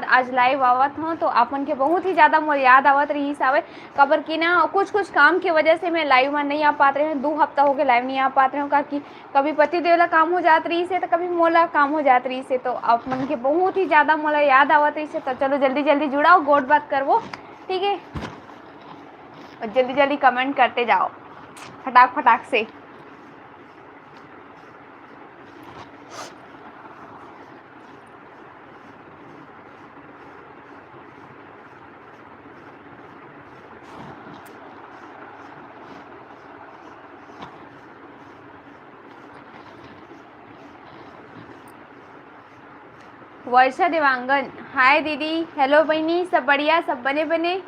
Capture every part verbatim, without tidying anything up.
आज live आवत हव, तो आप मन के बहुत ही ज्यादा मोर याद आवत रहिस हावय। काबर कि ना, कुछ कुछ काम के वजह से मैं live में नहीं आ पात रहे हव, दू हफ्ता हो गए live नहीं आ पात रहे हव, काकि कभी पति देव ला काम हो जात रहिस हे, तो कभी मोला काम हो जात रहिस हे, तो आप मन के बहुत ही ज्यादा मोला याद आवत रहिस हे। तो चलो जल्दी जल्दी जुड़ाव, गोठ बात करबो, ठीक है, और जल्दी जल्दी comment करते जाओ फटाक फटाक से। वर्षा देवांगन, हाय दीदी। हेलो बहिनी, सब बढ़िया, सब बने बने।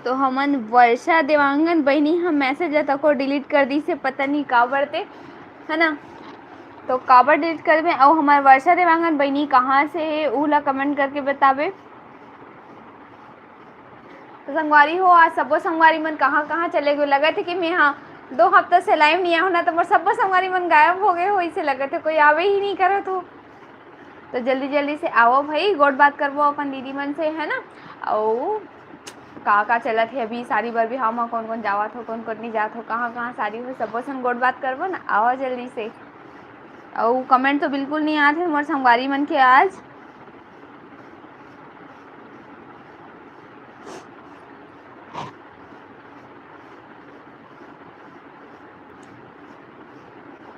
तो हमन वर्षा देवांगन बहिनी, हम message ला तको delete कर दी से, पता नहीं काबर ते, है ना? तो काबर delete करबे? अउ हमार वर्षा देवांगन बहिनी कहाँ से है, उ ला comment करके बताबे। तो संगवारी हो, आज सबो संगवारी मन कहाँ कहाँ चले गए? लगत है कि मैं, हाँ, दो हफ्ता से live नहीं आया हूँ ना, तो मोर सबो संगवारी मन गायब हो गए हो, इसे लगत है कोई आवे ही नहीं करत हो। तो जल्दी जल्दी से आवो भाई, गोठ बात करबो अपन दीदी मन से, है ना? अउ का का चलत है अभी, शादी बर बिहाव में कौन कौन जावत हो, कौन कौन नहीं जात हो, कहाँ कहाँ शादी हो, सबो सन गोठ बात करबो ना, आवो जल्दी से। अउ comment तो बिल्कुल नहीं आत है मोर संगवारी मन के आज।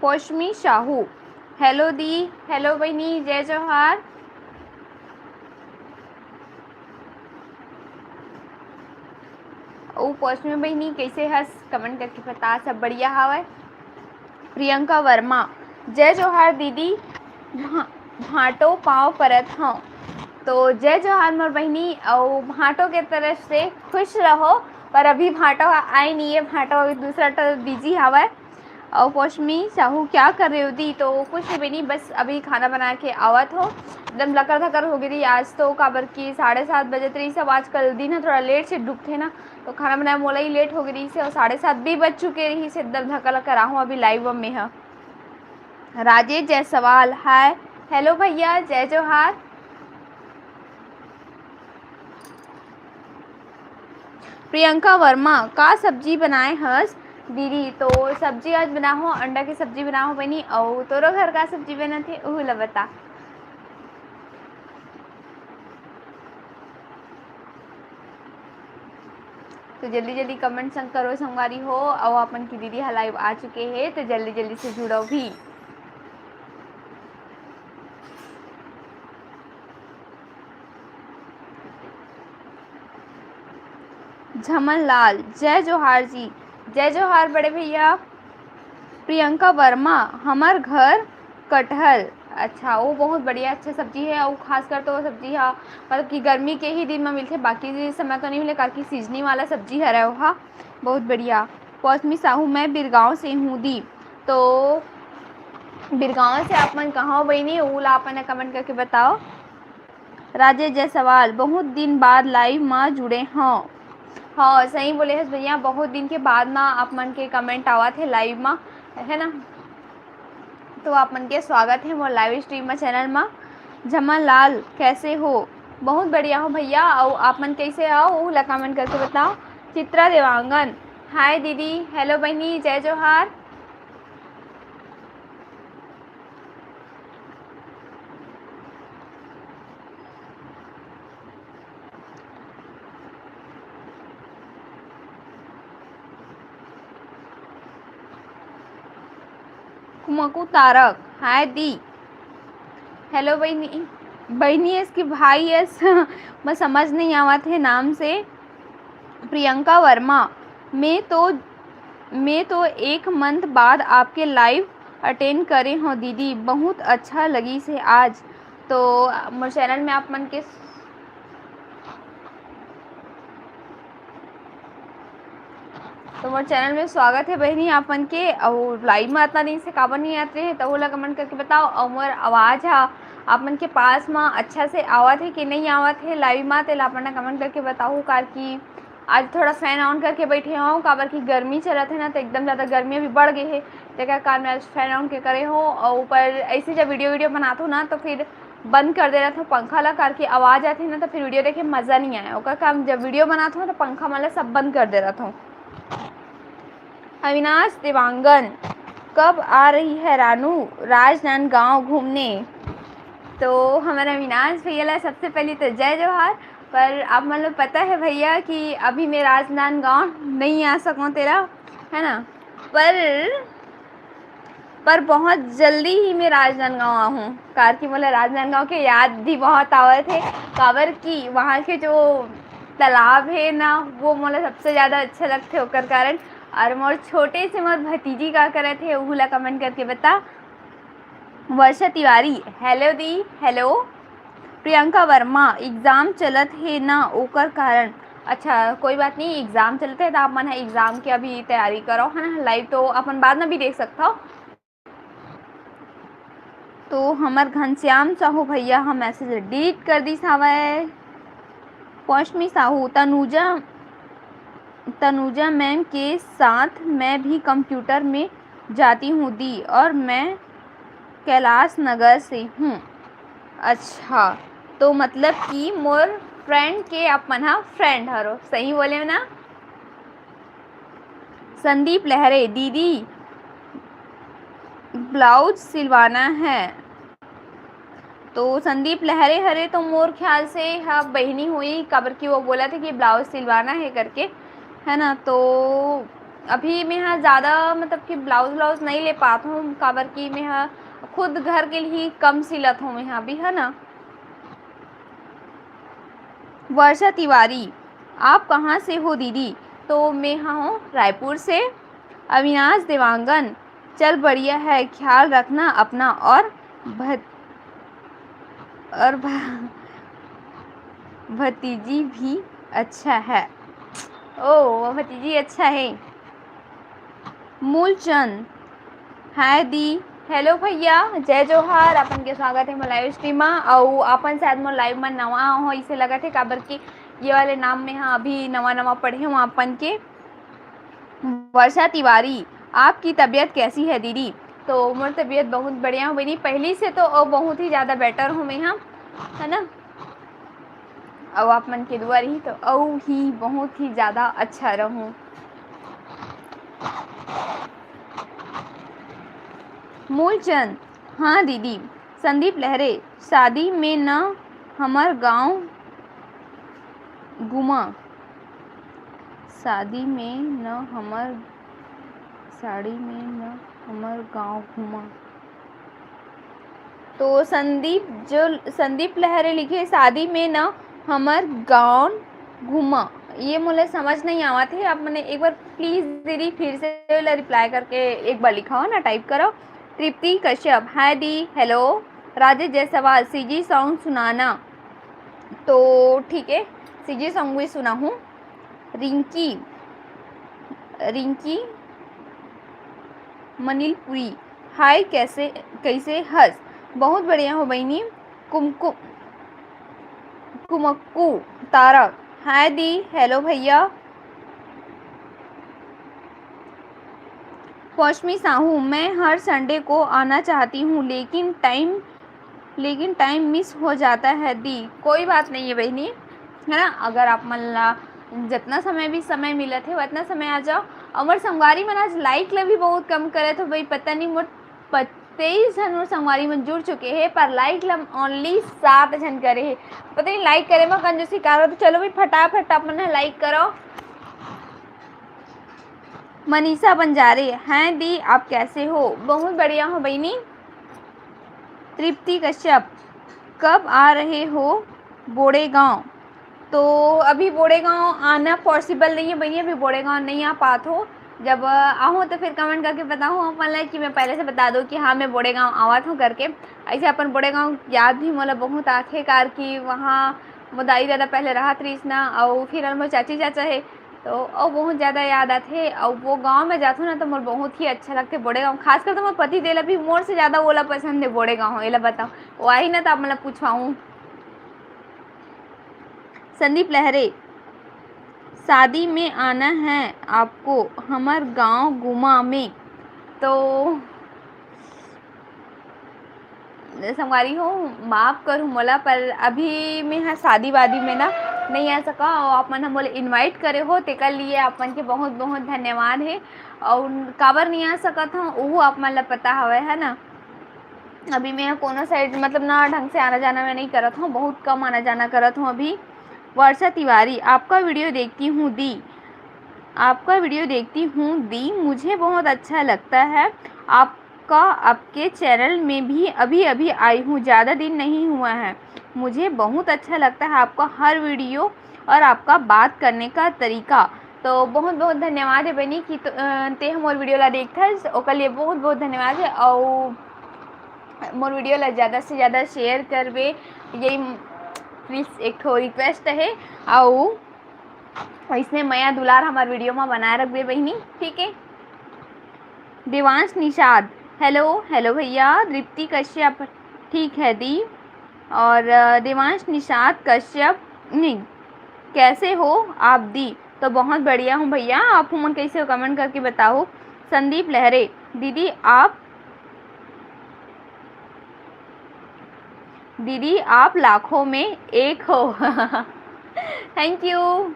पौशमी साहू, हेलो दी, हेलो बहिनी, जय जोहार। ओ पौशमी बहिनी, कैसे हस? Comment करके बता, सब बढ़िया हावय। प्रियंका वर्मा, जय जोहार दीदी, भा-, भांटो पाँव परत हव। तो जय जोहार मोर बहिनी, अउ भांटो के तरफ से खुश रहो। पर अभी भांटो ह आए नहीं है, भांटो अभी दूसरा ट-, busy हावय। अउ पौशमी साहू, क्या कर रहे हो दी? तो कुछ नहीं बहिनी, बस अभी खाना बना के आवत हो। एकदम लकर धकर हो गई रही आज तो, काबर कि साढ़े सात बजत रही सब। आजकल दिन ह थोड़ा late से डूबथे ना, तो खाना बनाए मोला ही late हो गई रही से, और साढ़े सात भी बज चुके रही से, एकदम धक्का लकर आहूँ अभी live में ह। राजेश जायसवाल, हाय, हेलो भैया, जय जोहार। प्रियंका वर्मा, का सब्जी बनाए हस दीदी? तो सब्जी आज बनाहूँ, अंडा के सब्जी बनाहूँ बनी। अउ तोरो घर का सब्जी बनत हे, उहू ला बता। तो जल्दी जल्दी comment संग करो संगवारी हो। अउ अपन की दीदी ह live आ चुके हे, तो जल्दी जल्दी से जुड़ो भी। झमन लाल, जय जोहार जी। जय जोहार बड़े भैया। प्रियंका वर्मा, हमर घर कटहल। अच्छा, वो बहुत बढ़िया, अच्छा सब्जी है। और खासकर तो वो सब्जी हा, मतलब कि गर्मी के ही दिन में मिलथे, बाकी समय तो नहीं मिले, काकि seasoning वाला सब्जी हरे वो हा। बहुत बढ़िया। पौसमी साहू, मैं बिरगांव से हूँ दी। तो बिरगांव से आप मन कहाँ हो बहिनी, वो ला अपन comment करके बताओ। राजेश जायसवाल, बहुत दिन बाद live मा जुड़े हव। हाँ, सही बोले हस भैया, बहुत दिन के बाद मा आप मन के comment आवत हे live मा, है ना? तो आप मन के स्वागत हे मोर live stream मा, channel मा। झमन लाल, कैसे हो? बहुत बढ़िया हो भैया, अउ आप मन कैसे हो, वो ला comment करके बताओ। चित्रा देवांगन, हाय दीदी, हेलो बहिनी, जय जोहार। कुमकू तारक, हाय दी। हेलो बहिनी, बहिनी एस कि भाई एस? मैं समझ नहीं आवत है नाम से। प्रियंका वर्मा, मैं तो, मैं तो एक month बाद आपके live attend करे हव दीदी, बहुत अच्छा लगिस हे आज। तो मोर channel में आप मन के, तो मोर channel में स्वागत हे बहिनी आप मन के। अउ live में अतना दिन से काबर नहीं आत रहे, तो ओला comment करके बताओ। अउ मोर आवाज हा आप मन के पास में अच्छा से आवत हे कि नहीं आवत हे live में, तेला आप मन comment करके बताओ, काबर कि आज थोड़ा fan on करके बैठे हूँ, काबर कि गर्मी चलत हे ना, तो एकदम ज़्यादा गर्मी अभी बढ़ गई है। तेकर कारण मैं आज fan on के करे हूँ, और ऊपर ऐसे जब video video बनात हूँ ना, तो फिर बंद कर दे रहत हूँ पंखा ला, काबर कि आवाज़ आथे ना, तो फिर video देखे मज़ा नहीं आए। ओकर काम जब video बनात हूँ, तो पंखा मन ला सब बंद कर दे रहत हूँ। अविनाश देवांगन, कब आ रही है रानू राजनांदगांव घूमने? तो हमारे अविनाश भैया ला सबसे पहले तो जय जोहार। पर आप मन ला पता है भैया कि अभी मैं राजनांदगांव नहीं आ सकूँ तेरा, है ना, पर पर बहुत जल्दी ही मैं राजनांदगांव आहूँ, काबर कि मोला राजनांदगांव के याद भी बहुत आवत हे, काबर कि वहाँ के जो तालाब हे ना, वो मोला सबसे ज़्यादा अच्छा लगथे, ओकर कारण। और मोर छोटे से मोर भतीजी का करत हे, उहू ला comment करके बता। वर्षा तिवारी, hello दी, hello। प्रियंका वर्मा, exam चलत हे ना, ओकर कारण। अच्छा, कोई बात नहीं, exam चलत हे, तो आप मन ह exam के अभी तैयारी करो, है ना। Live तो अपन बाद में भी देख सकता हो। तो हमर घनश्याम साहू भैया ह message delete कर दिस हावय। पौशमी साहू, तनुजा, तनुजा मैम के साथ मैं भी कंप्यूटर में जाती हूँ दी, और मैं कैलाश नगर से हूँ। अच्छा, तो मतलब कि मोर friend के आप मन ह friend हरो, सही बोले ना? संदीप लहरे, दीदी ब्लाउज सिलवाना है। तो संदीप लहरे हरे तो मोर ख्याल से ह बहिनी हुई, काबर कि वो बोलत हे कि ब्लाउज सिलवाना है करके, है ना। तो अभी मैं ह ज़्यादा मतलब कि ब्लाउज व्लाउज नहीं ले पात हूँ, काबर कि मैं ह खुद घर के लिए ही कम सिलत हूँ मैं ह अभी, है ना। वर्षा तिवारी, आप कहाँ से हो दीदी? तो मैं ह हूँ रायपुर से। अविनाश देवांगन, चल बढ़िया है, ख्याल रखना अपना, और भत-, और भ-, भतीजी भी अच्छा है। ओ, वो भतीजी अच्छा है। मूलचंद, हाय दी, hello भैया, जय जोहार, अपन के स्वागत है मोर live stream मा। अउ अपन शायद मोर live मा नवा हो, इसे लगत है, काबर कि ये वाले नाम में हाँ अभी नवा नवा पढ़े हूँ अपन के। वर्षा तिवारी, आपकी तबीयत कैसी है दीदी? तो मोर तबीयत बहुत बढ़िया हो बहिनी, पहली से तो अउ बहुत ही ज़्यादा better हूँ मैं, हाँ, है ना। अउ आप मन के दुआ रही तो अउ ही बहुत ही ज़्यादा अच्छा रहूँ। मूलचंद, हाँ दीदी। संदीप लहरे, शादी में न हमर गाँव घूमा, शादी में न हमर, साड़ी में न हमर गाँव घूमा। तो संदीप, जो संदीप लहरे लिखे, शादी में न हमर गाँव घूमा, ये मोला समझ नहीं आवत है। आप मने एक बार please दीदी फिर से ओला reply करके एक बार लिखाओ ना, type करो। तृप्ति कश्यप, हाय दी, hello। Rajesh Jaiswal, CG song सुनाना। तो ठीक है, सीजी song भी सुनाहूँ। रिंकी, रिंकी मनिलपुरी, हाय, कैसे, कैसे हस? बहुत बढ़िया हो बहिनी। कुमकु, कुमक्कू तारक, हाय दी, hello भैया। पौशमी साहू, मैं हर Sunday को आना चाहती हूँ, लेकिन time, लेकिन time miss हो जाता है दी। कोई बात नहीं है बहिनी, है ना, अगर आप मन ला जितना समय भी समय मिलत है, उतना समय आ जाओ। अउ मोर संगवारी मन आज like ला भी बहुत कम करत हो भाई, पता नहीं मोर प-, तेईस झन मोर संगवारी मन जुड़ चुके हैं, पर like ला only सात झन करे हैं। पता नहीं like करे में कंजूसी का रहा, तो चलो भाई फटाफट आप मन like करो। मनीषा बंजारे, हैं दी, आप कैसे हो? बहुत बढ़िया हो बहिनी। तृप्ति कश्यप, कब आ रहे हो बोड़ेगांव? तो अभी बोड़ेगांव आना possible नहीं है बहिनी, अभी बोड़ेगांव नहीं आ पात हो। जब, अ, आहूँ तो फिर comment करके बताहूँ आप मन ला कि मैं पहले से बता दूँ कि हाँ, मैं बोड़ेगांव आवत हूँ करके। ऐसे अपन बोड़ेगांव याद भी मोला बहुत आथे, कार कि वहाँ मोर दाई दादा पहले रहत रहिस ना, अउ फिर मोर चाची चाचा हे, तो अउ बहुत ज़्यादा याद आथे। अउ वो गाँव में जाथों ना, तो मोर बहुत ही अच्छा लगथे बोड़ेगांव, खासकर तो मोर पति देव ला भी मोर से ज़्यादा ओला पसंद है बोड़ेगांव, एला बताओ, वो आही ना तो आप मन ला पूछवाहूँ। संदीप लहरे, शादी में आना है आपको हमर गांव गुमा में। तो संगवारी हो, माफ करू मोला, पर अभी मैं ह शादी वादी में ना नहीं आ सका, और आप मन ह मोला invite करे हो, तेकर लिए आप मन के बहुत बहुत धन्यवाद है। और काबर नहीं आ सकत हूँ, वो आप मन ला पता हवय, है ना। अभी मैं कोनो side, मतलब ना, ढंग से आना जाना मैं नहीं करत हूँ, बहुत कम आना जाना करत हूँ अभी। वर्षा तिवारी, आपका video देखती हूँ दी, आपका video देखती हूँ दी, मुझे बहुत अच्छा लगता है आपका। आपके channel में भी अभी अभी आई हूँ, ज़्यादा दिन नहीं हुआ है। मुझे बहुत अच्छा लगता है आपका हर video और आपका बात करने का तरीका। तो बहुत बहुत धन्यवाद है बनी कि त-, अ, ते हमर video ला देखथस, ओकर लिए बहुत बहुत धन्यवाद है। और मोर video ला ज़्यादा से ज़्यादा share करबे, यही please एक ठो request है। और इसने मया दुलार हमार video में बनाए रखबे बहिनी, ठीक है। देवांश निषाद, hello। Hello भैया। दीप्ति कश्यप, ठीक है दी। और अ, देवांश निषाद कश्यप, नहीं, कैसे हो आप दी? तो बहुत बढ़िया हूँ भैया, आप मन कैसे हो, comment करके बताओ। संदीप लहरे, दीदी आप, दीदी आप लाखों में एक हो। Thank you।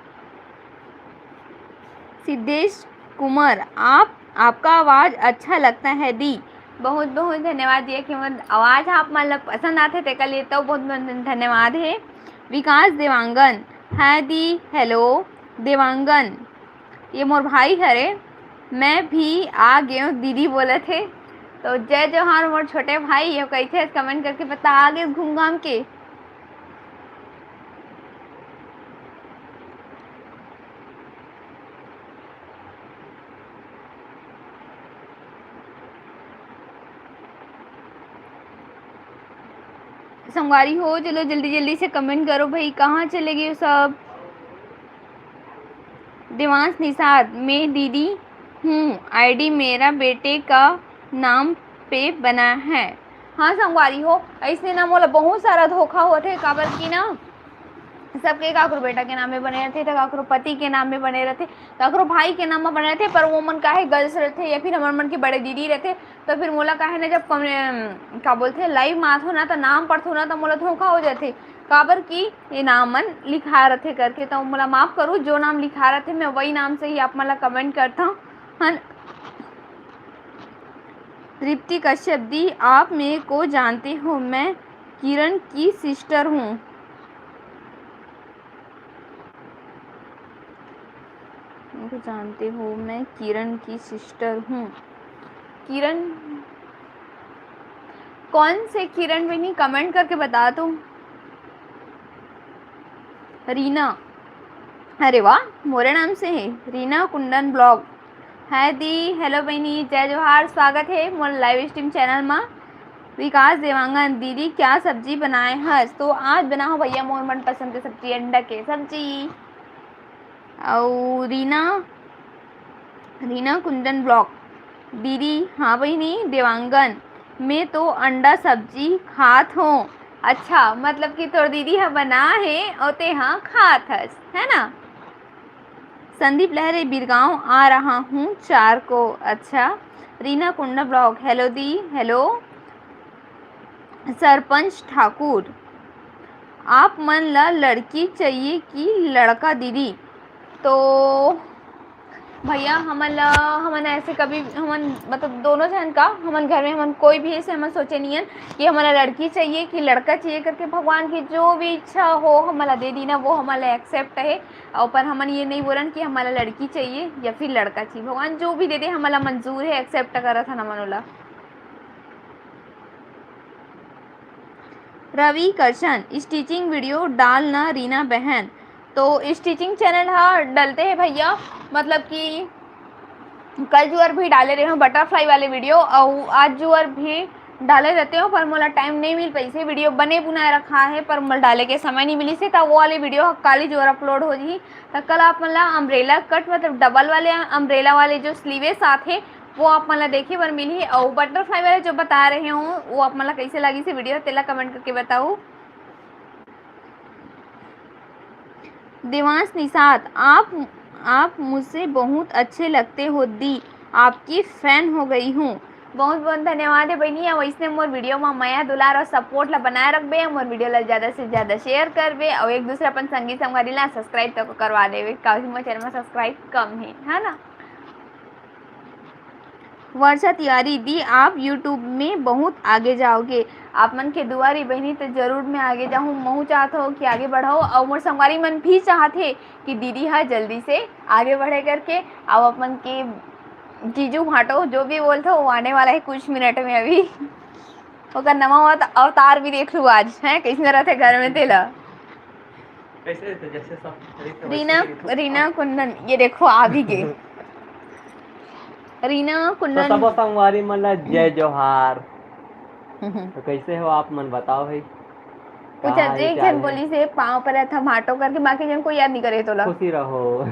सिद्धेश कुमार, आप, आपका आवाज़ अच्छा लगता है दी। बहुत बहुत धन्यवाद दिया कि मोर आवाज़ आप मन ला पसंद आथे, तेकर लिए तो बहुत बहुत धन्यवाद है। विकास देवांगन, hi दी। Hello देवांगन, ये मोर भाई हरे। मैं भी आ गेव दीदी बोलत हे। तो जय जोहार मोर छोटे भाई, ये कइसे comment करके बता, आ गेव घूम घाम के। संगवारी हो, चलो जल्दी जल्दी से comment करो भाई, कहाँ चले गए हो सब? देवांश निषाद, मैं दीदी हूँ, ID मेरा बेटे का नाम पे बना है। हाँ संगवारी हो, ऐसने ना मोला बहुत सारा धोखा होथे, काबर कि ना सबके काकरो बेटा के नाम में बने रथे, तो काकरो पति के नाम में बने रथे, काकरो भाई के नाम में बने रथे, पर वो मन काहे girls रथे या फिर हमर मन के बड़े दीदी रथे, तो फिर मोला काहे ना जब कम-, का बोलथे, live में आथो ना, तो नाम पढ़थो ना, तो मोला धोखा हो जाथे, काबर कि ये नाम मन लिखा रथे करके। तो मोला माफ करू, जो नाम लिखा रथे मैं वही नाम से ही आप मन ला comment करथव, हन। तृप्ति कश्यप दी, आप मेरे को जानते हो, मैं किरण की sister हूँ। मेरे को जानते हो, मैं किरण की sister हूँ। किरण, कौन से किरण बनी, comment करके बता दो। रीना, अरे वाह, मोरे नाम से है। रीना कुंदन blog, hi दी। Hello बहिनी, जय जोहार, स्वागत है मोर live stream channel मा। विकास देवांगन, दीदी क्या सब्जी बनाए हस? तो आज बनाहूँ भैया मोर मनपसंद के सब्जी, अंडा के सब्जी। अउ रीना, रीना कुंदन blog, दीदी, हाँ बहिनी देवांगन, मैं तो अंडा सब्जी खात हूँ। अच्छा, मतलब कि तोर दीदी ह बना हे अउ ते ह खात हस, है ना? संदीप लहरे, बिरगांव आ रहा हूँ चार को। अच्छा। रीना कुंडा blog, hello दी। Hello सरपंच ठाकुर, आप मन ला लड़की चाहिए कि लड़का दीदी? तो भैया हमन ला, हमन ऐसे कभी, हमन मतलब दोनों जन का, हमन घर में हमन कोई भी ऐसे हमन सोचे नहीं हन कि हमन ला लड़की चाहिए कि लड़का चाहिए करके। भगवान की जो भी इच्छा हो हमन ला दे दीना, वो हमन ला accept है। और पर हमन ये नहीं बोलन कि हमन ला लड़की चाहिए या फिर लड़का चाहिए, भगवान जो भी दे दे हमन ला मंजूर है, accept करत हन हमन ओला। रवि करशन, stitching video डाल ना रीना बहन। तो stitching channel हा डलते हैं भैया, मतलब कि कल जुअर भी डाले रहे हूँ butterfly वाले video, और आज जुअर भी डाले रहते हो, पर मोला time नहीं मिल पाइसे, video बने बुनाए रखा है, पर मोला डाले के समय नहीं मिली से, तो वो वाली video काली जुअर upload हो जी। तो कल आप मन ला umbrella cut, मतलब double वाले umbrella वाले जो sleeves आथे, वो आप मन ला देखे बर मिलही। और butterfly वाले जो बता रहे हो, वो आप मन ला कैसे लगी से video, तेला comment करके बताओ। देवांश निषाद, आप आप मुझसे बहुत अच्छे लगते हो दी, आपकी फैन हो गई हूँ। बहुत बहुत धन्यवाद हे बहिनी, अउ अइसने मोर वीडियो म मया दुलार अउ सपोर्ट ला बनाए रखबे, मोर वीडियो ला ज्यादा से ज्यादा शेयर करबे, अउ एक दूसरे अपन संगी संगवारी ला सब्सक्राइब तक करवा देबे, काहे मोर चैनल म सब्सक्राइब कम हे, है ना। वर्षा तिवारी दी, आप YouTube में बहुत आगे जाओगे। आप मन के दुआरी बहिनी, तो जरूर मैं आगे जाहूँ। महू चाहत हो कि आगे बढ़ो, अउ मोर संगवारी मन भी चाहत हे कि दीदी हा जल्दी से आगे बढ़े करके। अब अपन के जीजू भाटो जो भी बोलथो, वो आने वाला है कुछ मिनट में। अभी ओकर नवा अवत-, अवतार भी देख लू आज, हैं, कैसने रहथे घर में तेला। कैसे रहथे? जैसे सब रहथे, वैसे रीना, ही रहथे। रीना कुंदन, ये देखो, आ भी गे। रीना तो कुंदन। सबो संगवारी मन ला जय जोहार। तो कैसे हो आप मन, बताओ भाई। कुछ का हाल एक चाल झन है? बोली से पाँव पर था माटो करके, बाकी जन कोई याद नहीं करे तोला। खुशी रहो।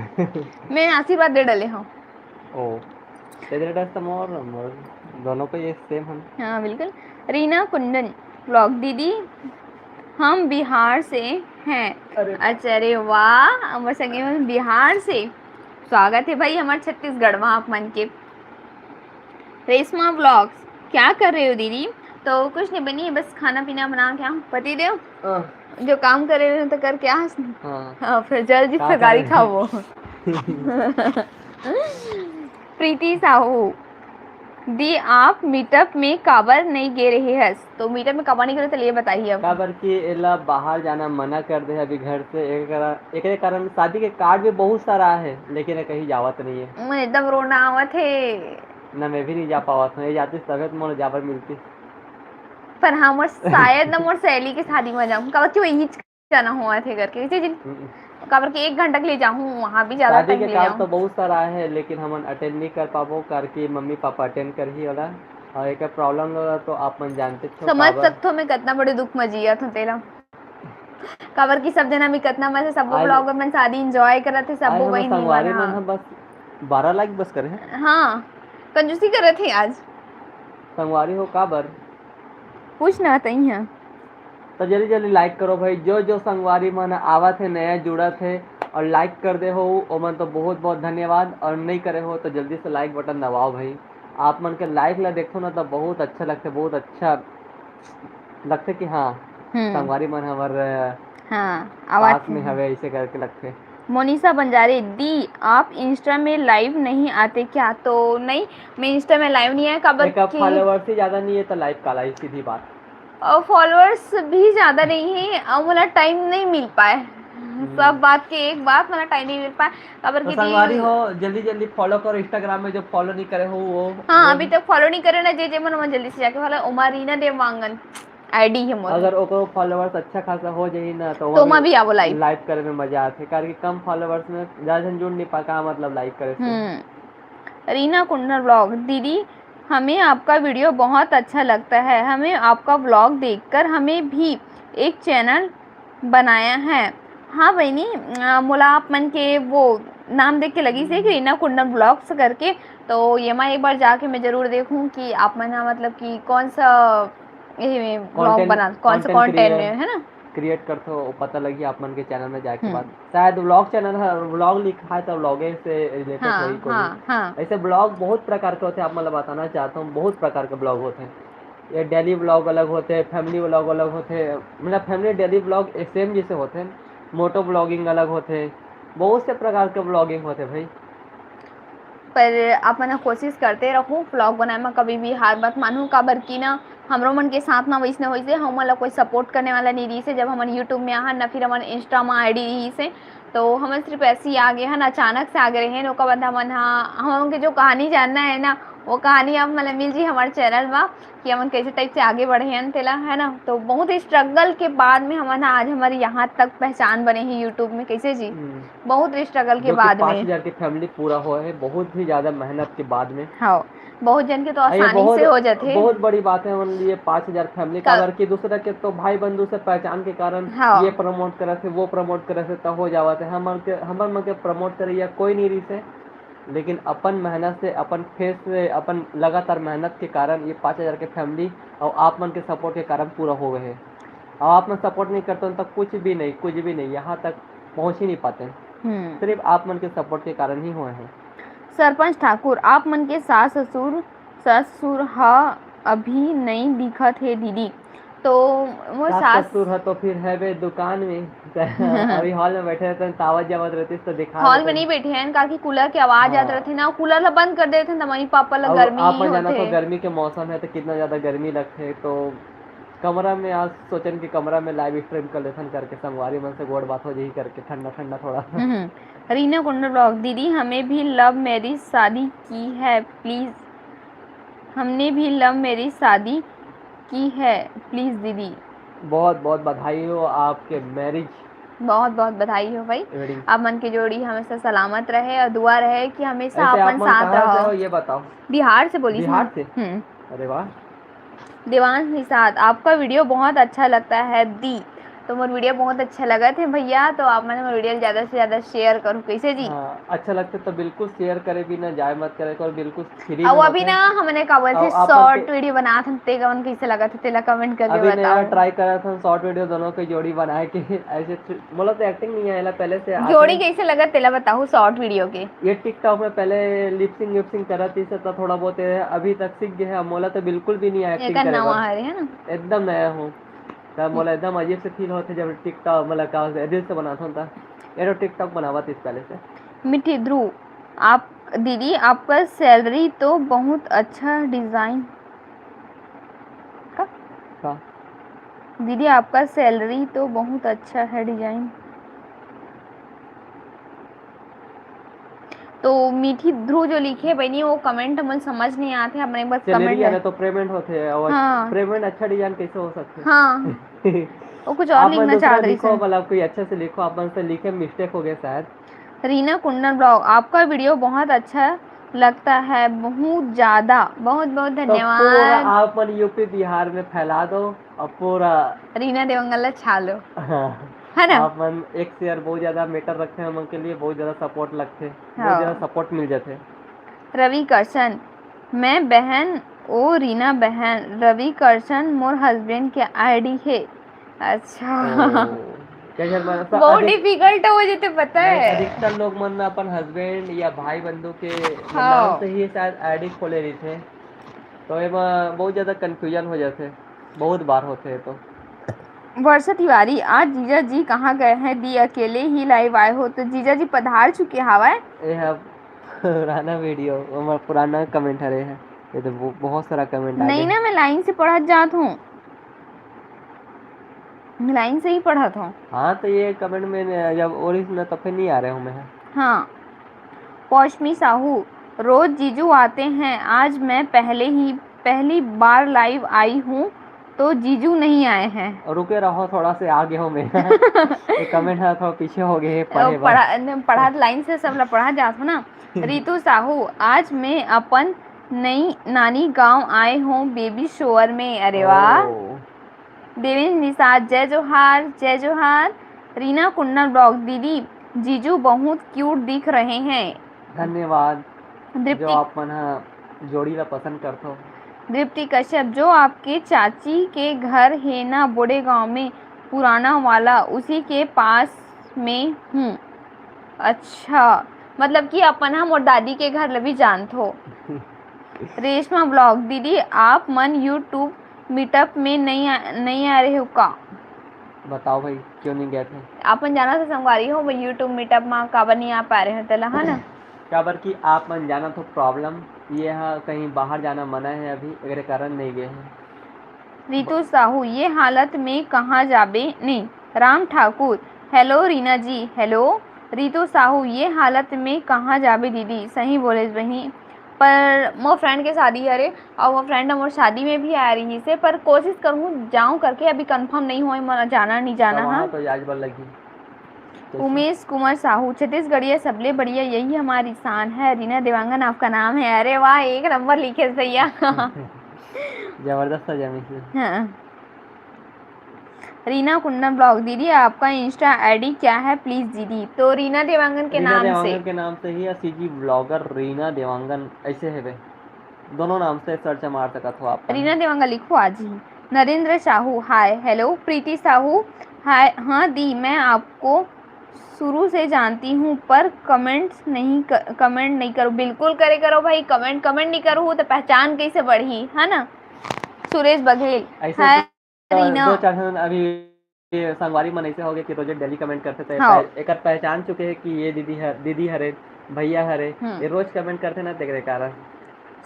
मैं आशीर्वाद दे डले हूँ। ओ, तेरे डस तो मोर, मोर दोनों को ये सेम हम। हाँ, बिल्कुल। रीना कुंदन ब्लॉग, दीदी, हम बिहार से हैं। अरे। अच्छा, अरे वाह, हमर संगे मन बिहार से। स्वागत है भाई हमारे छत्तीसगढ़ में आप मन के। रेशमा ब्लॉग्स, क्या कर रहे हो दीदी? तो कुछ नहीं बनी, बस खाना पीना बना के, हाँ, पति देव हाँ। जो काम करे रहे तो करके आ। हाँ। हाँ, फिर जल्दी का फिर गाड़ी करे? खाओ। प्रीति साहू, दी आप मीटअप में काबर नहीं गे रहे हस? तो मीटअप में काबर नहीं गे रहे, तो ये बताइए अब। काबर कि एला बाहर जाना मना कर दे अभी घर से, एकर, एकरे कारण शादी के कार्ड भी बहुत सारा है, लेकिन ये कहीं जावत नहीं है। मैं एकदम रोना आवत है। ना, मैं भी नहीं जा पावत हूँ, ये जाती तबे तो मोला जाबर मिलती। पर हाँ, मोर शायद ना मोर सहेली के शादी में जाऊँ, काबर कि वो इही जाना हुआ थे करके, इसे जिन हम्म। काबर कि एक घंटा के लिए जाऊँ, वहाँ भी ज्यादा शादी टाइम के के लिए कार्ड जाऊँ। तो बहुत सारा है, लेकिन हमन अटेंड नहीं कर पाबो, काबर कि मम्मी पापा अटेंड कर ही वाला, और एक प्रॉब्लम तो आप मन जानते हो समझ काबर। सकते हो मैं कितना बड़े दुख में जिया था तेरा। काबर कि सब जना भी कितना मजे, सब आज ब्लॉगर मन शादी एंजॉय करत थे, सब आज हमर बहिनी संगवारी मन मन ह। बस बारह लाइक बस करे हैं। हाँ, कंजूसी करत थे आज। संगवारी हो काबर? पूछना तई है। तो जल्दी जल्दी लाइक करो भाई, जो जो संगवारी मन आवत है, नया जुड़त है और लाइक कर दे हो, ओमन तो बहुत बहुत धन्यवाद, और नहीं करे हो तो जल्दी से लाइक बटन दबाओ भाई। आप मन के लाइक ला देखो ना तो बहुत अच्छा लगते, बहुत अच्छा लगथे कि हाँ, हम्म। संगवारी मन हमर, अ, हाँ, आवाज पास में हवे, ऐसे करके लगथे। मोनिशा बंजारे, दी, आप इंस्टा में लाइव नहीं आते क्या? तो नहीं, मैं इंस्टा में लाइव नहीं आया, काबर एक कि फॉलोअर्स ही ज्यादा नहीं है, तो लाइव काला ही, सीधी बात। और फॉलोअर्स भी ज्यादा नहीं है, और मोला टाइम नहीं मिल पाए। हम्म। सब बात के एक बात, मोला टाइम नहीं मिल पाए। काबर तो कि संगवारी हो, जल्दी जल्दी फॉलो करो, Instagram में जो फॉलो नहीं करे हो वो, हाँ, वो अभी तक फॉलो नहीं करे ना, जे जे मन, मन जल्दी से जाके फॉलो। ओमा रीना देवांगन आईडी है मोर। अगर ओकर फॉलोअर्स अच्छा खासा हो जाही ना, तो तो ओमा भी आबो लाइव। लाइव करे में मजा आथे, काबर कि कम फॉलोअर्स में ज्यादा झन जुड़ नहीं पा, का मतलब लाइव करे से। हम्म। रीना कुंडन ब्लॉग, दीदी, हमें आपका वीडियो बहुत अच्छा लगता है, हमें आपका ब्लॉग देखकर हमें भी एक चैनल बनाया है। हाँ बहिनी, अ, मोला आप मन के वो नाम देख के लगिस हे कि रीना कुंडन ब्लॉग्स करके, तो ये मैं एक बार जाके मैं जरूर देखूँ कि आप मन ह मतलब कि कौन सा ये ब्लॉग content, बना, कौन सा content कंटेंट create, में, है ना? क्रिएट करथो, वो पता लगी आप मन के चैनल में जाके हम्म। बाद। शायद व्लॉग चैनल है, व्लॉग लिखा है तो व्लॉगे से रिलेटेड हाँ, होही कोई। हाँ, हाँ। ऐसे व्लॉग बहुत प्रकार के होते हैं, आप मतलब बताना चाहता हूँ, बहुत प्रकार के व्लॉग होते हैं। ये डेली व्लॉग अलग होते हैं, फैमिली व्लॉग अलग होते हैं, मतलब फैमिली डेली व्लॉग सेम जैसे होते हैं, मोटो व्लॉगिंग अलग होते हैं, बहुत से प्रकार के व्लॉगिंग होते हैं भाई। पर आप मन ह कोशिश करते रहू व्लॉग बनाए म, कभी भी हार मत मानू, काबर कि ना हमरो मन के साथ ना वैसने होइसे, हमन ला कोई सपोर्ट करने वाला नहीं रहिसे। जब हमन YouTube में आहन ना, फिर हमन Insta म आईडी रहिसे, तो हमन सिर्फ ऐसे ही आगे हन, अचानक से आगे रहे, ओकर बाद हमन ह, हमन के जो कहानी जानना है ना, वो कहानी आप मन ला मिल जी हमारे चैनल म कि हमन कैसे टाइप से आगे बढ़े हन तेला, है ना। तो बहुत स्ट्रगल के बाद में हमन ह आज हमारे यहाँ तक पहचान बने ही YouTube में, कैसे जी? हम्म। बहुत स्ट्रगल के जो कि बाद पाँच में। हजार के फैमिली पूरा हुआ है, बहुत ही ज्यादा मेहनत के बाद में। हाँ, बहुत जन के तो आ, ये आसानी बहुत, से हो जाथे। बहुत बड़ी बात है हमारे लिए पाँच हजार फैमिली, का- काबर कि दूसरा के तो भाई बंधु से पहचान के कारण हाँ। ये प्रमोट करे थे, वो प्रमोट करे थे, तब हो जावत है। हमर के, हमर मन के प्रमोट करे या कोई नहीं रही से, लेकिन अपन मेहनत से, अपन फेस से, अपन लगातार मेहनत के कारण ये पाँच हजार के फैमिली और आप मन के सपोर्ट के कारण पूरा हो गए है। और आप मन सपोर्ट नहीं करते हो तो कुछ भी नहीं, कुछ भी नहीं, यहाँ तक पहुँच ही नहीं पाते। हम्म। सिर्फ आप मन के सपोर्ट के कारण ही हुए हैं। सरपंच ठाकुर, आप मन के सास ससुर, ससुर ह अभी नई दिखत हे दीदी। तो मोर सास सास ससुर ह तो फिर है बे दुकान में। अभी हॉल में बैठे रहते हैं, तावत जावत रहती तो दिखा हॉल देते में हैं। नहीं बैठे हैं, काकि कूलर के आवाज आत हाँ। रहते ना, कूलर ला बंद कर देते हैं, तो मम्मी पापा ला अब गर्मी आप ही मन जाना तो होते। गर्मी के मौसम है तो कितना ज्यादा गर्मी लगते है, तो कमरा में आज सोचन कि कमरा में लाइव स्ट्रीम कर लेथन करके, संगवारी मन से गोड़ बात हो जाही करके, ठंडा ठंडा थोड़ा। हम्म। रीना कुंडल ब्लॉग, दीदी हमें भी लव मैरिज शादी की है प्लीज, हमने भी लव मैरिज शादी की है प्लीज दीदी। बहुत बहुत बधाई हो आपके मैरिज बहुत बहुत बधाई हो भाई। वेडिंग। आप मन की जोड़ी हमेशा सलामत रहे और दुआ रहे कि हमेशा ऐसे आप अपन मन साथ कहाँ से हो रहो। ये बताओ। बिहार से बोली बिहार हूँ। से? हम्म। अरे वाह। देवांश निषाद, आपका वीडियो बहुत अच्छा लगता है दी। तो मोर वीडियो बहुत अच्छा लगत है भैया, तो आप मन मोर वीडियो ला ज्यादा से ज्यादा शेयर करो, कैसे जी? हाँ, अच्छा लगता तो बिल्कुल शेयर करे भी ना, जाए मत करे और बिल्कुल फ्री अब में अभी होते ना हैं। हमने का बोलते अब आप शॉर्ट के- वीडियो बनात हन, ते कौन कैसे लगत है तेला कमेंट करके अभी नया बताओ। ट्राई करा था शॉर्ट वीडियो दोनों की जोड़ी बनाए के। ऐसे थ- मोला तो एक्टिंग नहीं आएला पहले से। जोड़ी आखिरी- कैसे लगत तेला बताओ शॉर्ट वीडियो के। ये टिकटॉक में पहले लिपसिंग विपसिंग करत थी तो थोड़ा बहुत है, अभी तक सीख गए हैं। मोला तो बिल्कुल भी नहीं एक्टिंग एकर करे नवा बर। हरे है ना। एकदम नया हूँ। तब मोला एकदम अजीब से फील होते जब टिकटॉक मतलब का रील से बनाता हूँ तो ये तो टिकटॉक बनावा थी पहले से। मिठी ध्रुव, आप दीदी आपका सैलरी तो बहुत अच्छा डिजाइन का? का? दीदी आपका सैलरी तो बहुत अच्छा है डिजाइन। तो मीठी ध्रुव जो लिखे बनी वो कमेंट हमन समझ नहीं आते, हमने बस सैलरी कमेंट आने तो पेमेंट होते हैं और हाँ। पेमेंट अच्छा डिजाइन कैसे हो सकते हैं? हाँ। वो कुछ और आप मन लिखना दूसरा चाहत रही लिखो, सर। मतलब कोई अच्छा से लिखो, आप मन से लिखे मिस्टेक हो गया शायद। रीना कुंडन ब्लॉग, आपका वीडियो बहुत अच्छा लगता है, बहुत ज्यादा, बहुत बहुत तो पूरा धन्यवाद। आप मन यूपी बिहार में फैला दो और पूरा रीना देवंगल ला छा लो, हाँ, है ना? आप मन एक शेयर बहुत ज्यादा मैटर रखते हैं, हम मन के लिए बहुत ज्यादा सपोर्ट लगते हैं, बहुत हाँ। ज्यादा सपोर्ट मिल जाते हैं। रवि कर्शन, मैं बहन, ओ रीना बहन, रवि कर्शन मोर हस्बैंड के आईडी है। अच्छा। ओ, कैसे मतलब सब बहुत अधिक- डिफिकल्ट हो जाते पता नहीं, है। अधिकतर लोग मन अपन हस्बैंड या भाई बंधु के हाँ। नाम से ही शायद आईडी खोले रहिथे, तो एमा बहुत ज्यादा कंफ्यूजन हो जाथे, बहुत बार होथे। तो वर्षा तिवारी, आज जीजा जी कहाँ गए हैं दी, अकेले ही लाइव आए हो? तो जीजा जी पधार चुके हवय। ये है पुराना वीडियो, हमारा पुराना कमेंट हरे है। ये तो वो बहुत सारा कमेंट आ नहीं गया। ना, मैं लाइन से पढ़त जात हूँ, मैं लाइन से ही पढ़त हूँ। हाँ, तो ये कमेंट में जब और इसमें तो फिर नहीं आ रहे हूँ मैं। हाँ। पौशमी साहू, रोज जीजू आते हैं, आज मैं पहले ही पहली बार लाइव आई हूँ तो जीजू नहीं आए हैं। और रुके रहो, थोड़ा से आगे हो मैं। ये कमेंट है थोड़ा पीछे हो गए हैं, पढ़े ओ, बार। पढ़ा न, पढ़ा लाइन से सब ला पढ़ा जात हो ना। रितु साहू, आज मैं अपन नई नानी गांव आए हूँ बेबी शोवर में। अरे वाह। ओ, देवेंद्र निषाद, जय जोहार, जय जोहार। रीना कुंडन ब्लॉग, दीदी जीजू बहुत क्यूट दिख रहे हैं। धन्यवाद जो दीप्ति आप मन हा जोड़ी ला पसंद करथो। दीप्ति कश्यप, जो आपके चाची के घर हे ना बोड़े गांव में पुराना वाला, उसी के पास में हूँ। अच्छा, मतलब कि अपन हम और दादी के घर ल भी जानथो। रेशमा ब्लॉग, दीदी आप मन यूट्यूब मीटअप में नहीं आ, नहीं आ रहे हो का? बताओ भाई, क्यों नहीं गए थे? अपन जाना था संगवारी हो, मैं यूट्यूब मीटअप में काबर नहीं आ पा रहे हो तेला, है ना? काबर कि आप मन जाना तो प्रॉब्लम ये है, कहीं बाहर जाना मना है अभी, एकरे कारण नहीं गए हैं। रितु साहू, ये हालत में कहाँ जाबे? नहीं, राम ठाकुर, हेलो रीना जी, हेलो। रितु साहू, ये हालत में कहाँ जाबे दीदी? सही बोले बहिनी, पर मोर फ्रेंड के शादी हरे और वो फ्रेंड मोर शादी में भी आ रही से, पर कोशिश करूँ जाऊँ करके, अभी कंफर्म नहीं हुआ मोला जाना नहीं जाना तो वहाँ है। तो जाज बर लगी। तो उमेश कुमार साहू, छत्तीसगढ़िया सबले बढ़िया, यही हमारी शान है। रीना देवांगन आपका नाम है। अरे वाह, एक नंबर लिखे भैया। जबरदस्त है जमी से। हाँ। रीना कुंडन ब्लॉग, दीदी आपका इंस्टा आईडी क्या है प्लीज दीदी? तो रीना देवांगन के रीना नाम से। देवांगन के नाम से ही या सीजी ब्लॉगर रीना देवांगन ऐसे है बे। दोनों नाम से सर्च मार सकत हो आप। रीना देवांगन लिखो आज ही। Narendra Sahu, hi hello. Preeti Sahu, hi. हाँ दी, मैं आपको शुरू से जानती हूँ, पर कमेंट्स नहीं क-, कमेंट नहीं करो। बिल्कुल करे करो भाई, कमेंट, कमेंट नहीं करो तो पहचान कैसे बढ़ी, है ना? सुरेश बघेल, ऐसे हाय तो रीना। दो चार झन अभी ये संगवारी मन ऐसे हो गए कि रोजे डेली कमेंट करते थे। हाँ। पह-, एकर पहचान चुके हैं कि ये दीदी है, दीदी हरे, भैया हरे, हम्म। ये रोज कमेंट करते ना, तेरे कारण।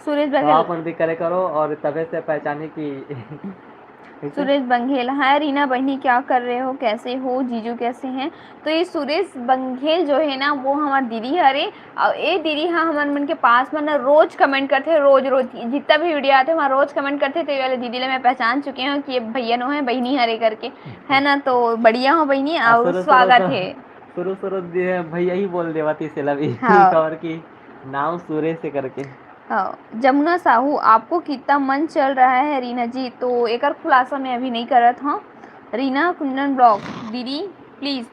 सुरेश तो बघेल। आप मन भी करे करो और तबे से पहचाने कि सुरेश बघेल, हाय रीना बहनी, क्या कर रहे हो, कैसे हो, जीजू कैसे हैं? तो ये सुरेश बघेल जो है ना, वो हमार दीदी हरे, और ये दीदी हाँ हमर मन के पास में ना रोज कमेंट करते, रोज रोज जितना भी वीडियो आते वहाँ रोज कमेंट करते। तो ये वाले दीदी ले मैं पहचान चुके हूँ कि ये भैया नो है, बहनी हरे करके, है ना? तो बढ़िया हो बहनी, हाँ, और शुरू, शुरू स्वागत तो, है। शुरू, शुरू दे-, भैया ही बोल देवा थी सेला भी। हाँ। और कि नाम सुरेश से करके। हाँ, जमुना साहू, आपको कितना मन चल रहा है रीना जी? तो एकर खुलासा मैं अभी नहीं करत हूँ। रीना कुंदन ब्लॉग, दीदी प्लीज।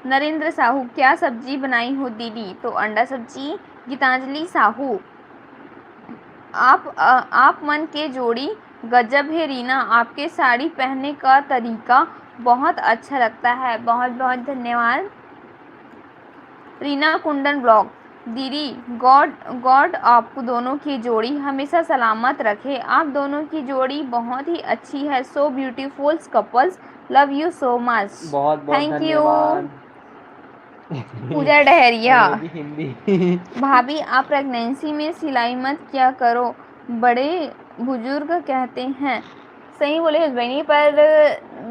नरेंद्र साहू, क्या सब्जी बनाई हो दीदी? तो अंडा सब्जी। गीतांजलि साहू, आप, अ, आप मन के जोड़ी गजब है रीना, आपके साड़ी पहनने का तरीका बहुत अच्छा लगता है। बहुत बहुत धन्यवाद। रीना कुंदन ब्लॉग, दीदी, गॉड, गॉड आपको दोनों की जोड़ी हमेशा सलामत रखे। आप दोनों की जोड़ी बहुत ही अच्छी है। So beautiful couples, love you so much। बहुत बहुत Thank you। धन्यवाद। पूजा डहरिया। अंग्रेजी, हिंदी। भाभी, आप प्रेगनेंसी में सिलाई मत किया करो, बड़े बुजुर्ग कहते हैं। सही बोले हस बहिनी, पर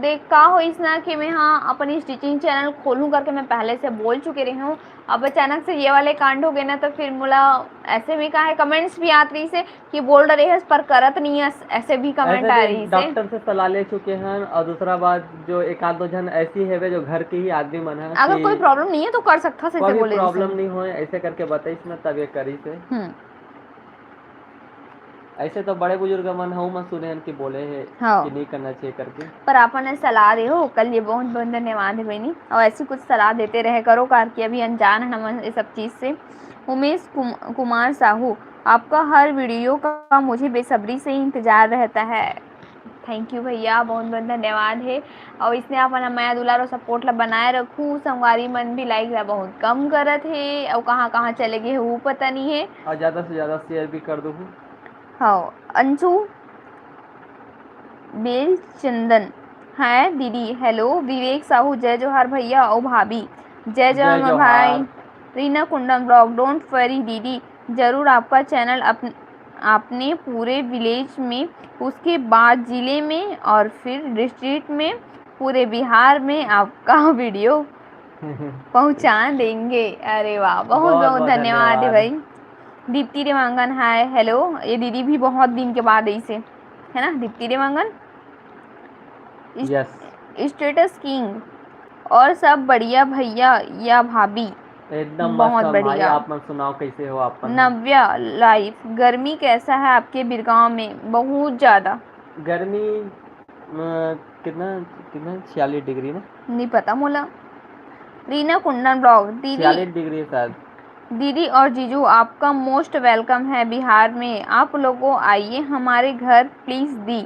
देख का होइस ना कि मैं हाँ अपन स्टिचिंग चैनल खोलूँ करके मैं पहले से बोल चुके रही हूँ। अब अचानक से ये वाले कांड हो गए ना, तो फिर मोला ऐसे भी का है, कमेंट्स भी आत रही से कि बोल रहे हस पर करत नहीं हस, ऐसे भी कमेंट ऐसे आ भी रही से। डॉक्टर से सलाह ले चुके हैं और दूसरा बात जो एक आध दो जन ऐसी है जो घर के ही आदमी मन है अगर कि कोई प्रॉब्लम नहीं है तो कर सकता से, कोई ऐसे भी बोले प्रॉब्लम जैसे। नहीं होए, ऐसे करके बताइस ना तब ये करी से। हम्म। ऐसे तो बड़े बुजुर्ग मन हऊ मन सुने हन कि बोले हे हाँ। कि नहीं करना चाहिए करके। पर आपन ने सलाह दे हो, ओकर लिए बहुत बहुत धन्यवाद है बहनी। और ऐसी कुछ सलाह देते रहे करो, कार कि अभी अनजान है हमन ये सब चीज़ से। उमेश कुम-, कुमार साहू, आपका हर वीडियो का मुझे बेसब्री से इंतजार रहता है। थैंक यू भैया, बहुत बहुत धन्यवाद है। और इसने अपन मया दुलार और सपोर्ट ला बनाए रखू। संगवारी मन भी लाइक ला बहुत कम करत हे, और कहाँ कहाँ चले गए हे वो पता नहीं है। और ज़्यादा से ज़्यादा शेयर भी कर दो। हाँ, अंशु बेलचंदन, हाय दीदी, हेलो विवेक साहू, जय जोहार भैया और भाभी, जय जय जोहार मोर जोहार। भाई। Reena Kundan blog, don't worry दीदी, जरूर आपका चैनल अप-, आपने पूरे विलेज में, उसके बाद जिले में और फिर डिस्ट्रिक्ट में, पूरे बिहार में आपका वीडियो पहुंचा देंगे। अरे वाह, बहुत बहुत बहुत बहुत धन्यवाद है धन्यवाद। भाई। दीप्ति देवांगन, हाय, हेलो। ये दीदी भी बहुत दिन के बाद आई से, है ना दीप्ति देवांगन? इस-, यस। स्टेटस किंग, और सब बढ़िया भैया या भाभी? एकदम बहुत मस्त भाई, बढ़िया। आप मन सुनाओ कैसे हो आप मन? नव्या लाइफ, गर्मी कैसा है आपके बिरगांव में? बहुत ज़्यादा। गर्मी, अ, कितना, कितना छियालीस डिग्री ना? नहीं पता मोला। रीना कुंदन ब्लॉग, दीदी छियालीस डिग्री शायद। दीदी और जीजू, आपका मोस्ट वेलकम है बिहार में। आप लोगों आइए हमारे घर प्लीज दी।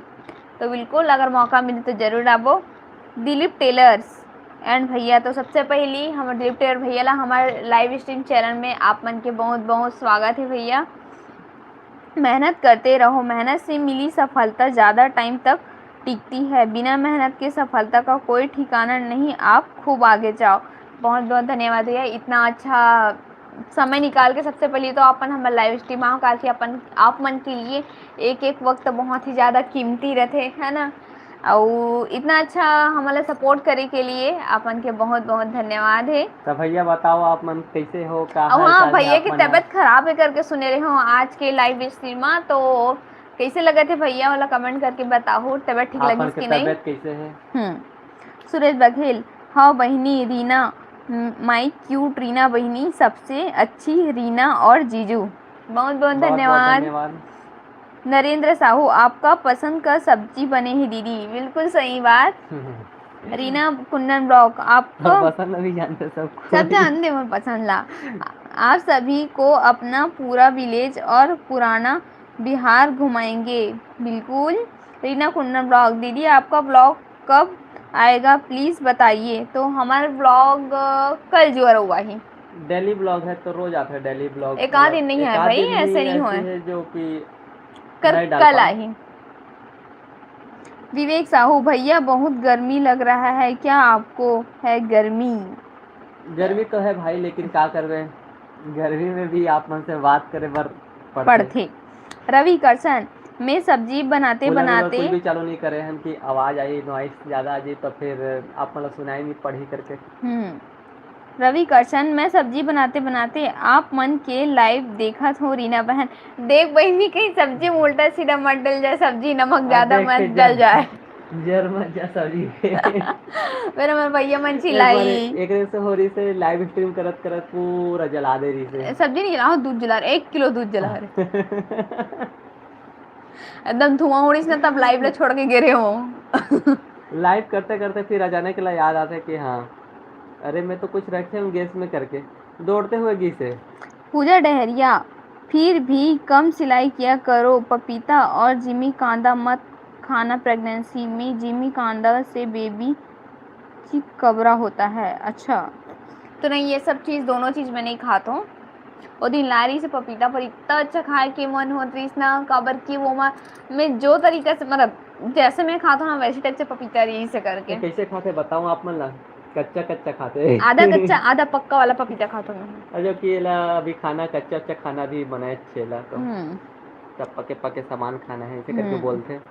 तो बिल्कुल, अगर मौका मिले तो जरूर आबो। दिलीप टेलर्स एंड भैया, तो सबसे पहली हमर दिलीप टेलर भैया ला हमर लाइव स्ट्रीम चैनल में आप मन के बहुत बहुत स्वागत है भैया। मेहनत करते रहो, मेहनत से मिली सफलता ज़्यादा टाइम तक टिकती है, बिना मेहनत के सफलता का कोई ठिकाना नहीं। आप खूब आगे जाओ। बहुत बहुत धन्यवाद भैया, इतना अच्छा समय निकाल के सबसे पहले तो अपन हमर लाइव स्ट्रीम आओ, काहे कि अपन आप मन के लिए एक एक वक्त बहुत ही ज़्यादा कीमती रहते, है ना? अउ इतना अच्छा हमला सपोर्ट करे के लिए आप मन के बहुत बहुत धन्यवाद है। तो भैया बताओ आप मन कैसे हो, का और हाल हाँ, चाल है भैया आप की मन? तबीयत खराब है करके सुने रहे हो आज के लाइव स्ट्रीम में, तो कैसे लगे थे भैया वाला कमेंट करके बताओ, तबीयत ठीक आप मन लगी के कि नहीं? तबीयत कैसे है? हम्म, सुरेश बघेल, हाँ बहिनी रीना, म-, माई क्यूट रीना बहिनी, सबसे अच्छी रीना और जीजू। बहुत बहुत बहुत बहुत धन्यवाद। धन्यवाद। नरेंद्र साहू, आपका पसंद का सब्जी बने है दीदी, बिल्कुल सही बात। रीना कुंदन ब्लॉग, आपको पसंद अभी जानते सब कोई। सब जानते हैं मोर पसंद ला। आप सभी को अपना पूरा विलेज और पुराना बिहार घुमाएंगे। बिल्कुल। रीना कुंदन ब्लॉग, दीदी आपका ब्लॉग कब आएगा, please बताइए। तो हमार vlog, अ, कल जुआर हुआ ही। डेली ब्लॉग है तो रोज आता है डेली ब्लॉग। एक आध दिन नहीं है भाई, ऐसे नहीं होए। जो कि कर, कल आई। विवेक साहू, भैया बहुत गर्मी लग रहा है क्या आपको? है गर्मी। गर्मी तो है भाई, लेकिन का करबे, गर्मी में भी आप मन से बात करे बर पड़थे। रवि कर्षण, मैं सब्जी बनाते बनाते भी चालू नहीं करे हम कि आवाज आई, नॉइस ज्यादा आ जाए तो फिर आप मन ला सुनाई नहीं पड़ी करके। हम्म। रवि कर्षण, मैं सब्जी बनाते बनाते आप मन के लाइव देखत हो रीना बहन। देख बहिनी, कहीं सब्जी में उल्टा सीधा मत डल जाए, सब्जी नमक ज्यादा मत डल जाए। जर मत जा सब्जी। मेरा मन भैया मन चिल्लाई। एक दिन से हो रही से लाइव स्ट्रीम करत करत पूरा जला दे रही से। सब्जी नहीं जला, दूध जला रहे, एक किलो दूध जला रहे। एकदम धुआं उड़ीस ना, तब लाइव ला छोड़ के गिरे हो। लाइव करते करते फिर अचानक ला याद आते कि हाँ, अरे मैं तो कुछ रखे हूँ गैस में करके, दौड़ते हुए गीस है। पूजा डहरिया, फिर भी कम सिलाई किया करो। पपीता और जिमी कांदा मत खाना प्रेगनेंसी में, जिमी कांदा से बेबी चितकबरा होता है। अच्छा, तो नहीं, ये सब चीज़, दोनों चीज़ मैं नहीं खात हूँ। वो दिन ला रही से पपीता, पर इतना अच्छा खाए के मन होत रहीस ना, काबर कि वो मा मैं जो तरीका से, मतलब जैसे मैं खात हूँ ना, वैसे टाइप से पपीता रही से करके। कैसे खाते बताओ आप मन ला? कच्चा कच्चा खाते। आधा कच्चा आधा पक्का वाला पपीता खात हूँ मैं। अच्छा, कि एला अभी खाना, कच्चा कच्चा खाना भी बनाए छेला तो हम्म। सब पके पके सामान खाना है, ऐसे करके हम्म। बोलते हैं।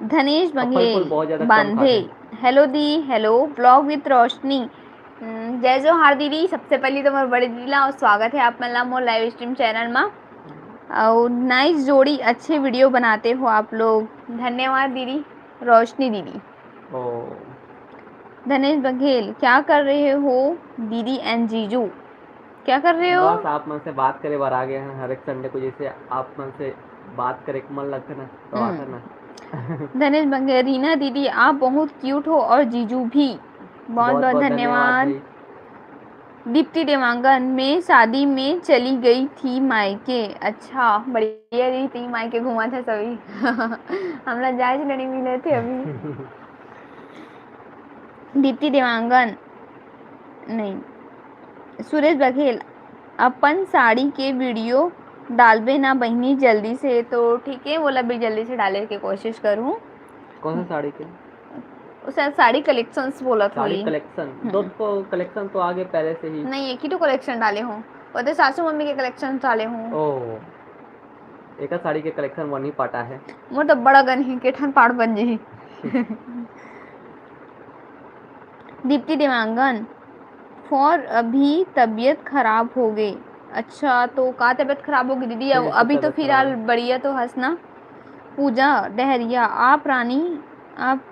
धनेश बघेल बांधे। Hello di, hello vlog with रोशनी। हम्म, जय जोहार दीदी। सबसे पहली तो मोर बड़े दीदी ला और स्वागत है आप मन ला मोर लाइव स्ट्रीम चैनल मा। और नाइस जोड़ी, अच्छे वीडियो बनाते हो आप लोग। धन्यवाद दीदी, रोशनी दीदी। ओ। धनेश बघेल, क्या कर रहे हो दीदी एंड जीजू? क्या कर रहे हो? बस आप मन से बात करे बर आ गए हैं। हर एक संडे को जैसे आप मन से बात करे के मन लगता ना, तो आता ना। धनेश बंगे, रीना दीदी आप बहुत क्यूट हो और जीजू भी। बहुत बहुत धन्यवाद। दीप्ति देवांगन, मैं शादी में चली गई थी मायके। अच्छा, बढ़िया रही थी मायके, घुमा था सभी। हमला जाए नहीं मिले थे अभी। दीप्ति देवांगन, नहीं, सुरेश बघेल, अपन साड़ी के वीडियो डालबे ना बहिनी जल्दी से। तो ठीक है, बोला भी जल्दी से डाले के कोशिश करूँ। कौन सा साड़ी के? उसे साड़ी कलेक्शंस बोला था। साड़ी कलेक्शन हम्म। दो तो कलेक्शन तो आगे पहले से ही। नहीं, एक ही तो कलेक्शन डाले हूँ, वो तो सासू मम्मी के कलेक्शन डाले हूँ। ओ, एक साड़ी के कलेक्शन बनी पाटा है। मोर तो बड़ा गन ही के ठन पाड़ बन जी। दीप्ति देवांगन, फॉर अभी तबीयत खराब हो गई। अच्छा, तो का तबीयत खराब हो गई दीदी? अभी तो फिलहाल बढ़िया तो हंसना। पूजा डहरिया, आप रानी, आप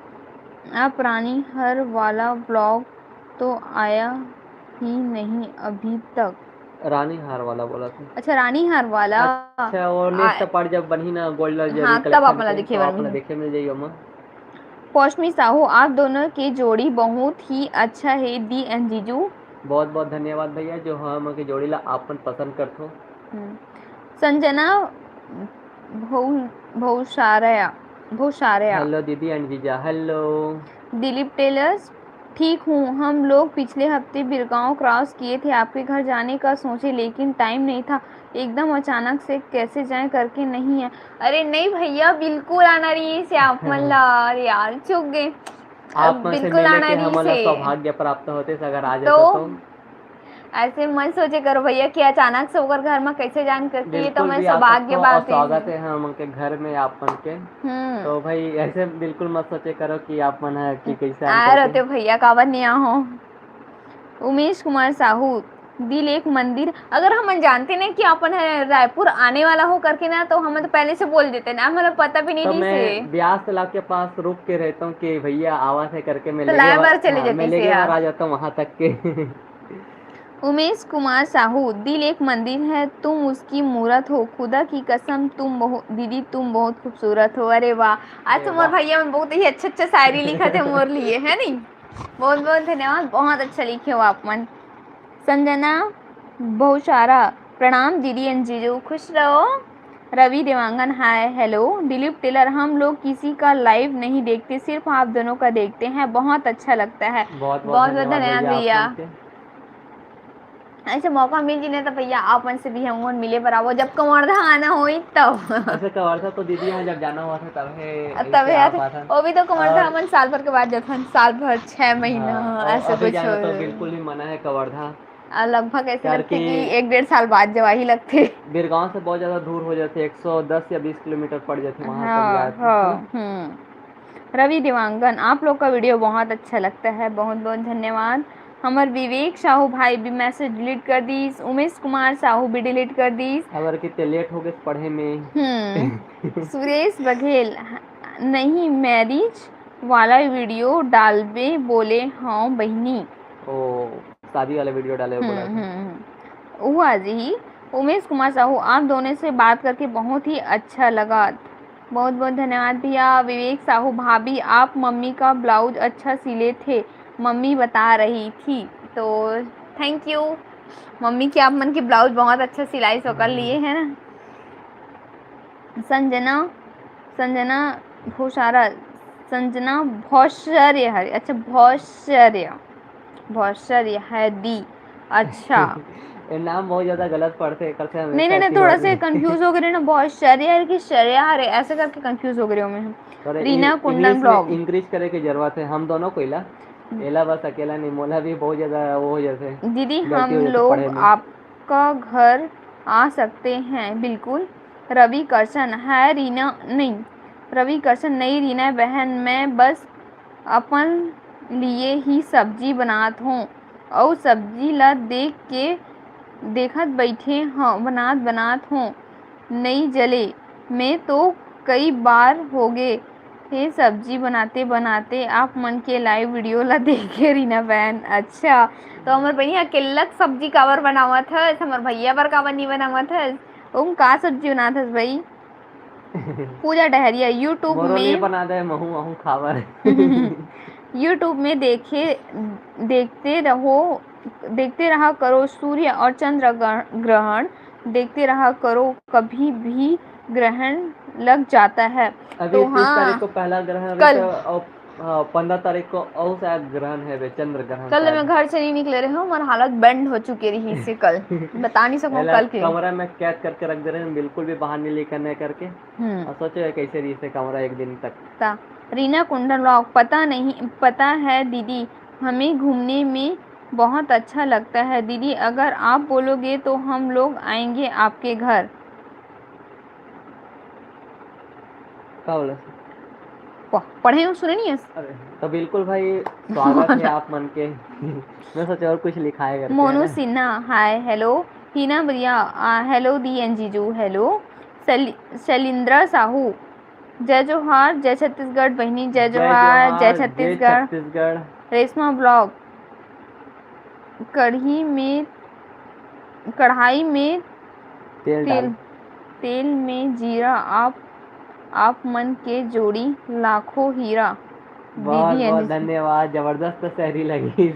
आप रानी हर वाला ब्लॉग तो आया ही नहीं अभी तक। रानी हार वाला बोला था। अच्छा, रानी हार वाला। अच्छा, वो नेक्स्ट पार्ट जब बनी ना गोल्ड ज्वेलरी हाँ, तब आप मन ला देखे मिल जाइयो। पौष्मी साहू, आप दोनों की जोड़ी बहुत ही अच्छा है, दी एंड जीजू। बहुत बहुत धन्यवाद भैया, जो हम के जोड़ी ला आप मन पसंद करथो। हम्म। संजना भौ-, भौसारया, भौसारया। हेलो दीदी एंड जीजा, हेलो। दिलीप टेलर्स, ठीक हूँ। हम लोग पिछले हफ्ते बिरगांव क्रॉस किए थे आपके घर जाने का सोचे, लेकिन टाइम नहीं था। एकदम अचानक से कैसे जाएं करके नहीं है। अरे नहीं भैया, बिल्कुल आना रही से आप मन ला। अरे यार, चूक गए। आप मन से बिल्कुल मिले आना के रही हमन ला से। सौभाग्य प्राप्त होते अगर आ जाते तो। तो ऐसे मत सोचे करो भैया कि अचानक से ओकर घर में कैसे जान करके, ये तो बिल्कुल मैं भी आ सौभाग्य सकते हो और बात है। स्वागत है हम उनके घर में आप मन के। हम्म। तो भाई ऐसे बिल्कुल मत सोचे करो कि आप मन है कि कैसे आए आन करके। रहते हो भैया, काबर नहीं आहो। उमेश कुमार साहू, दिल एक मंदिर। अगर हमन जानते ना कि अपन है रायपुर आने वाला हो करके ना, तो हमन तो पहले से बोल देते ना, मतलब पता भी नहीं तो रही मैं से। ब्यास तालाब के पास रुक के रहता हूँ कि भैया आवा है करके मैं तो लेके लाए बार चले हाँ, जाते मैं से लेके यार। बार आ जाता हूँ वहाँ तक के। उमेश कुमार साहू, दिल एक मंदिर है, तुम उसकी मूरत हो, खुदा की कसम तुम बहुत, दीदी तुम बहुत खूबसूरत हो। अरे वाह, आज अरे तो मोर वाह। भैया मन बहुत ही अच्छा अच्छा शायरी लिखा थे मोर लिए, है नहीं? बहुत बहुत धन्यवाद, बहुत अच्छा लिखे हो आप मन। संजना बहुसारा, प्रणाम दीदी एंड जीजू, खुश रहो। रवि देवांगन, हाय, हेलो। दिलीप टेलर, हम लोग किसी का लाइव नहीं देखते, सिर्फ आप दोनों का देखते हैं, बहुत अच्छा लगता है। बहुत बहुत बहुत धन्यवाद धन्यवाद भैया, आप भैया। लोग के। ऐसे मौका मिल जी नहीं तो भैया, आप मन से भी हम मन मिले बर आवो, जब कवर्धा आना होई तब। ऐसे कवर्धा तो दीदी यहाँ जब जाना हुआ था तब है, तब ऐसे है आप आते। वो भी तो कवर्धा और हमन साल भर के बाद जाथन, साल भर, छह महीना, हाँ, और ऐसे अभी कुछ जाना तो हो। बिल्कुल ही मना है कवर्धा। आ, लगभग ऐसे लगथे कि एक डेढ़ साल बाद जवाही लगथे। बिरगांव से बहुत ज्यादा दूर हो जाथे, एक सौ दस या बीस किलोमीटर पड़ जाथे वहाँ तक हाँ, जाए थे, हाँ, है ना? हम्म। रवि देवांगन, आप लोग का वीडियो बहुत अच्छा लगता है, बहुत बहुत धन्यवाद। हमर विवेक साहू भाई भी मैसेज डिलीट कर दीस, उमेश कुमार साहू भी डिलीट कर दीस। अगर कितने लेट हो गए पढ़े में। हम्म। सुरेश बघेल, नहीं, मैरिज वाला वीडियो डालबे बोले हव बहिनी। ओ, शादी वाला वीडियो डाले बोला हम्म, था। हम्म, हम्म। वो आ जी। उमेश कुमार साहू, आप दोनों से बात करके बहुत ही अच्छा लगा। बहुत बहुत धन्यवाद भैया। विवेक साहू, भाभी, आप मम्मी का ब्लाउज अच्छा सिले थे, मम्मी बता रही थी। तो थैंक यू मम्मी, कि आप मन के ब्लाउज बहुत अच्छा सिलाई सो कर लिए है ना। संजना, संजना भोसारा, संजना भौशर्य हरे, अच्छा, भौशर्य, भौशर्य है दी, अच्छा। ये नाम बहुत ज्यादा गलत पढ़ते हैं, कल से हम नहीं, नहीं, ऐसा नहीं, ऐसी थोड़ा बात से नहीं। कंफ्यूज हो गए रहे ना, भौशर्य हरे कि शर्या हरे, ऐसे करके कंफ्यूज हो गए रहे हूँ मैं। और रीना इ-, कुंडन इंग्लिश में ब्लॉग। इंक्रीज करे के जरूरत है हम दोनों को इला। हम्म। एला बस अकेला नहीं, मोला भी बहुत ज्यादा वो हो जाते, दीदी, गलती हो हम जाती लोग पढ़े में। आपका घर आ सकते हैं, बिल्कुल। रवि करसन, है रीना, नहीं, रवि करसन, नहीं रीना बहन, मैं बस अपन लिए ही सब्जी बनात हों, अउ सब्जी ला देख के, देखत बइठे हों, बनात, बनात हों, नइ जले। मैं तो कई बार होगे हे सब्जी बनाते, बनाते आप मन के लाइव वीडियो ला देखे, रीना बहन। अच्छा, तो हमर बहिनी अकेल्लक सब्जी काबर बनावत हस? हमर भैया बर काबर नहीं बनावत हस? ओम, का सब्जी बनात हस भाई? पूजा डहरिया, YouTube मोरो में लिए बना दे, महू, महू खावर। YouTube में देखे, देखते रहो, देखते रहा करो सूर्य और चंद्र ग्रह-, ग्रहण, देखते रहा करो, कभी भी ग्रहण लग जाता है। अभी तो इक्कीस हाँ, तारीख को पहला ग्रहण कल। रहता है और, हाँ, पन्द्रह तारीख को और शायद ग्रहण है बे, चंद्र ग्रहण कल शायद। मैं घर से नहीं निकले रहे हूँ, हमारा हालत बंद हो चुकी रही इससे कल। बता नहीं सकूँ एला कल के। कमरा में कैद करके रख दे रहे हैं, बिल्कुल भी बाहर नहीं निकलने करके। हम्म। और सोचो ये कैसे रही से कमरा एक दिन तक। ता, रीना कुंडन ब्लॉग, पता नहीं, पता है दीदी, हमें घूमने में बहुत अच्छा लगता है दीदी, अगर आप बोलोगे तो हम लोग आएंगे आपके घर। का बोला? वाह, पढ़े हो, सुने नहीं है? अरे, तो बिल्कुल भाई, स्वागत है आप मन के। मैं सोचा और कुछ लिखा है करके, मोनू है ना? सिन्हा, हाय, हेलो। हीना बरिया, आ, हेलो दी एन जीजू, हेलो। शैल-, शैलेंद्र साहू, जय जोहार, जय छत्तीसगढ़ बहिनी, जय जय जोहार, जय जोहार, जय छत्तीसगढ़। छत्तीसगढ़। रेशमा ब्लॉग, कढ़ी में, कढ़ाई में तेल तेल, डाल। तेल में जीरा, आप, आप मन के जोड़ी लाखों हीरा। बहुत, दीदी बहुत एन धन्यवाद, जबरदस्त शायरी लगी।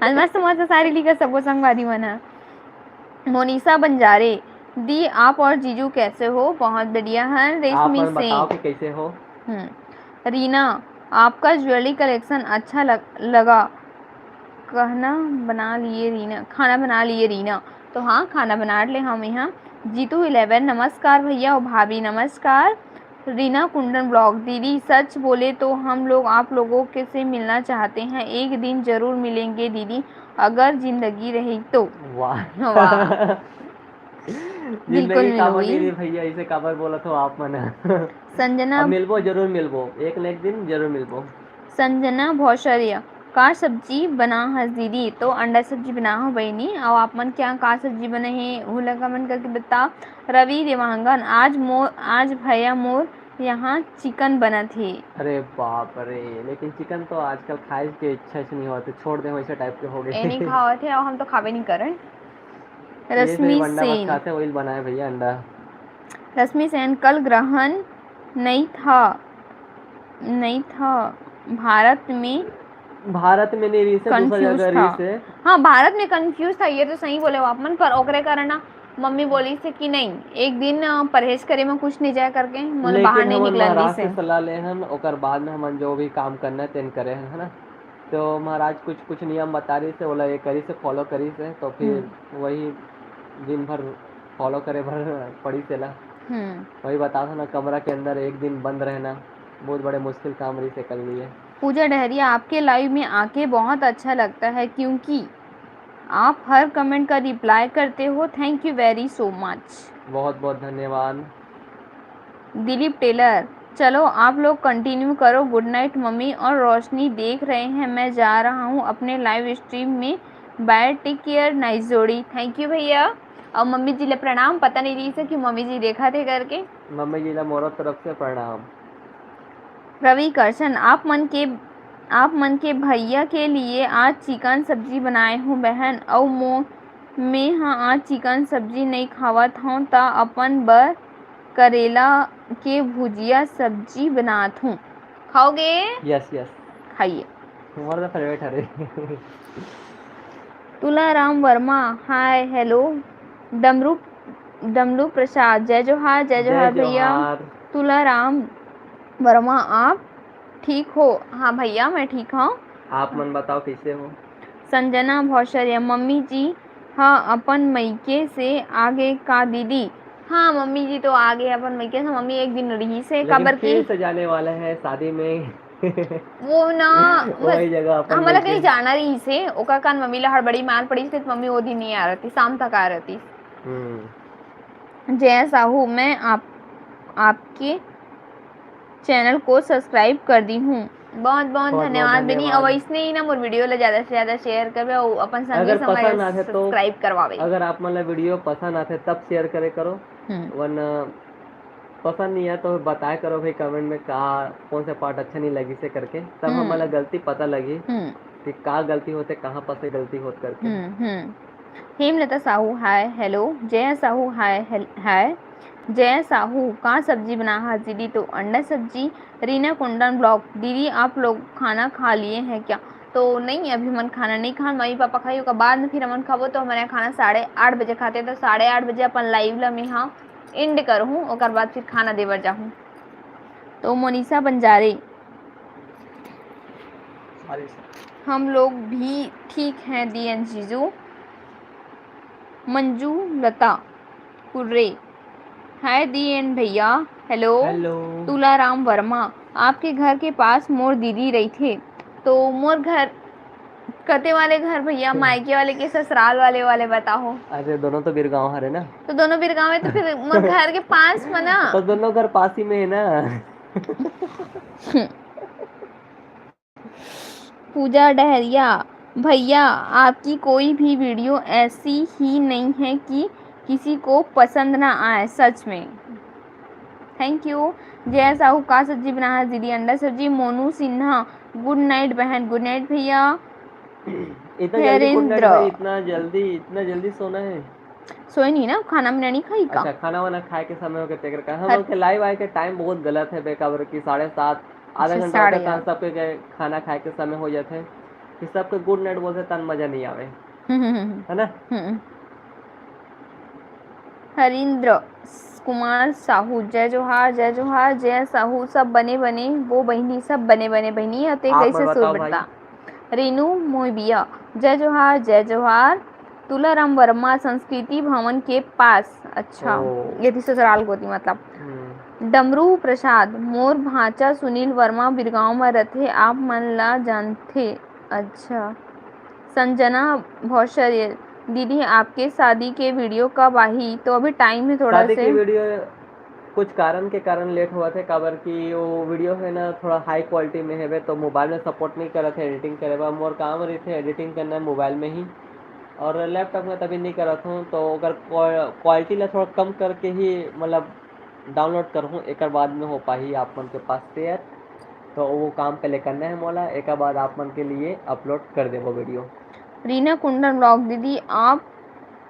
आज मस्त मस्त शायरी लिखा सबो संगवारी मन ह। मोनिशा बंजारे, दी आप और जीजू कैसे हो? बहुत बढ़िया है। आप रेशमी मन बताओ सेन। कि कैसे हो? हम्म। रीना, आपका ज्वेलरी कलेक्शन अच्छा लग-, लगा। कहना बना लिए रीना, खाना बना लिए रीना। तो हाँ, खाना बना ले हम यहाँ। जीतू इलेवन, नमस्कार भैया और भाभी, नमस्कार। रीना कुंडन ब्लॉग, दीदी सच बोले तो हम लोग आप लोगों के से मिलना चाहते हैं, एक दिन जरूर मिलेंगे दीदी, अगर जिंदगी रही तो। वाह। वाह। बिल्कुल जिंदगी काबर मिलबो। नहीं रही भैया, इसे काबर बोला था आप मन। संजना। अब मिलबो, जरूर मिलबो, एक न एक दिन जरूर मिलबो। संजना भौशर्य, का सब्जी बना हस दीदी? तो अंडा सब्जी बना हो बहिनी। अउ आप मन क्या का सब्जी बने हे, उहू ला कमेंट करके बता। रवि देवांगन, आज मोर, आज भैया मोर यहाँ चिकन बनत हे। अरे बाप रे, लेकिन चिकन तो आजकल खाए के इच्छा से नहीं होते, छोड़ दे वैसे टाइप के हो गए। ए नहीं खावत हे, अउ हम तो खाबे नहीं करन। ये रश्मि सिर्फ अंडा मत सेन। खाते, वही बनाए भैया अंडा। रश्मि सेन, कल ग्रहण नहीं था, नहीं था, भारत में भारत में नहीं रही से, दूसरा confuse जगह रही था। से। हाँ, भारत में confuse था, ये तो सही बोले हो आप मन, पर ओकरे कारण ना मम्मी बोलिस हे कि नहीं, एक दिन, अ, परहेज करे में कुछ नहीं जाए करके, मोला लेकिन बाहर नहीं हमन निकलन महाराज दिस से हे। सलाह ले हन, ओकर बाद में हमन जो भी काम करना हे, तेन करे हन, है ना? तो महाराज कुछ, कुछ नियम बता रही से, ओला ये करी से, follow करी से, तो फिर हम्म। वही दिन भर follow करे भर पड़ी से ला। हम्म। वही बता था ना, कमरा के अंदर एक दिन बंद रहना बहुत बड़े मुश्किल काम रही से कर लिए। पूजा डहरिया, आपके live में आके बहुत अच्छा लगता है, क्योंकि आप हर comment का reply करते हो। Thank you very so much। बहुत बहुत धन्यवाद। दिलीप टेलर, चलो आप लोग continue करो। Good night मम्मी और रोशनी देख रहे हैं, मैं जा रहा हूँ अपने live stream में। Bye, take care, nice जोड़ी। Thank you भैया। और मम्मी जी ले प्रणाम, पता नहीं रही से कि मम्मी जी देखा थे करके। मम्मी जी ला मोरो तरफ से प्रणाम। रवि करसन, आप मन के, आप मन के भैया के लिए आज चिकन सब्जी बनाए हूँ बहन, अउ मो, मैं ह आज चिकन सब्जी नई खावत हूँ, त अपन बर करेला के भुजिया सब्जी बनात हूँ। खाओगे? Yes, yes। खाइए। तुम्हारा तो favourite हरे। Tularam Verma, hi, hello। डमरू, डमरू प्रसाद, जय जोहार, जय जय जोहार भैया। जोहार। तुलाराम वर्मा, आप ठीक हो? हाँ भैया, मैं ठीक हूँ। आप मन बताओ, कैसे हो? संजना भौशर्य, मम्मी जी ह अपन मइके से आ गे का दीदी? हाँ, मम्मी जी तो आ गे अपन मइके से। मम्मी एक दिन रही से, लेकिन काबर फिर की से जाने वाला है शादी में। वो ना, वही बस, जगह अपन हमला लेके कहीं जाना रही से, ओकर कारण मम्मी ला हड़बड़ी मार पड़ी से, तो मम्मी वो दिन नहीं आ रहती, शाम तक आ रहती। हम्म। जय साहू, मैं आप, आपके channel को subscribe कर दी हूँ। बहुत बहुत बहुत बहुत धन्यवाद बेनी। धन्यवाद। और इसने ही ना मोर video ला ज्यादा से ज्यादा share करबे और अपन संगी अगर संगवारी पसंद आथे तो, subscribe करवावे। अगर आप मन ला video पसंद आथे तब share करे करो, हम्म। वरना पसंद नहीं आए तो बताया करो भाई comment में का, कौन सा part अच्छा नहीं लगी से करके, तब हम्म। हमन ला गलती पता लगी हम्म। कि का गलती होथे, कहाँ पर से गलती होत करके। हम्म, हम्म। Hemlata Sahu, hi, hello। Jaya Sahu, hi, hel-, hi। Jaya Sahu, का सब्जी बना हस दीदी? तो अंडा सब्जी। रीना कुंदन vlog, दीदी आप लोग खाना खा लिए हैं क्या? तो नहीं, अभी हमन खाना नहीं खान, मम्मी पापा खाही, ओकर बाद में फिर हमन खाबो। तो हमर यहाँ खाना साढ़े आठ बजे खाथे, तो साढ़े आठ बजे अपन live ला मैं हा end करहूँ, ओकर बाद फिर खाना देबर जाहूँ। तो मोनिशा बंजारे, अरे सर। हम लोग भी ठीक हैं दीएन जीजू। मंजू लता कुर्रे, hi दीएन भैया। Hello। Hello। तुलाराम वर्मा, आपके घर के पास मोर दीदी रहिथे, तो मोर घर कते वाले घर भैया, मायके वाले के ससुराल वाले, वाले बताओ। अरे, दोनों तो बिरगांव हरे ना। तो दोनों बिरगांव है, तो फिर मोर घर के पास में ना। तो दोनों घर पास ही में है ना। पूजा डहरिया, भैया, आपकी कोई भी video ऐसी ही नहीं है कि किसी को पसंद ना आए, सच में। Thank you। जय साहू, का सब्जी बना है दीदी? अंडा सब्जी। मोनू सिन्हा, good night बहन। Good night भैया। इतना जल्दी good night धीरेंद्र। भाई, इतना जल्दी, इतना जल्दी सोना है? सोए नहीं ना, खाना वाना नहीं खाई का? अच्छा, खाना वाना खाए के समय हो गए तेकर का। हम हर लोग के live आए के time बहुत गलत है बे, काबर कि साढ़े सात, आधा अच्छा, घंटा साढ़े होता है, आठ। सबके के खाना खाए के समय हो जाते हैं, फिर सबके good night बोलते तन मजा नहीं आवे, हम्म, हम्म, हम्म। है ना? हम्म। हरिंद्र कुमार साहू, जय जोहार, जय जोहार, जय साहू, सब बने बने, वो बहिनी, सब बने बने बहिनी, अते आप कैसे मन सुर बताओ भाई। बढ़ता? रेनू मोबिया, जय जोहार, जय जोहार। तुलाराम वर्मा, संस्कृति भवन के पास। अच्छा, ओ। ये थी ससुराल गोती मतलब। हम्म। डमरू प्रसाद, मोर भांचा सुनील वर्मा बिरगांव में रथे, आप मन ला जानथे। अच्छा। संजना भौशर्य, दीदी आपके शादी के video कब आही? तो अभी time है थोड़ा शादी से। के video कुछ कारण के कारण late होवत हे, काबर कि वो video है ना थोड़ा high quality में हेवे, तो mobile में support नहीं करत हे editing करे बर। मोर काम रहिथे editing करना mobile में ही, और laptop में तभी नहीं करत हूँ, तो ओकर क्वा-, quality ला थोड़ा कम करके ही मतलब download करहूँ, एकर बाद में हो पाही आप मन के पास share। तो वो काम पहले करना है मोला, एकर बाद आप मन के लिए upload कर देबो video। रीना कुंडन vlog, दीदी आप,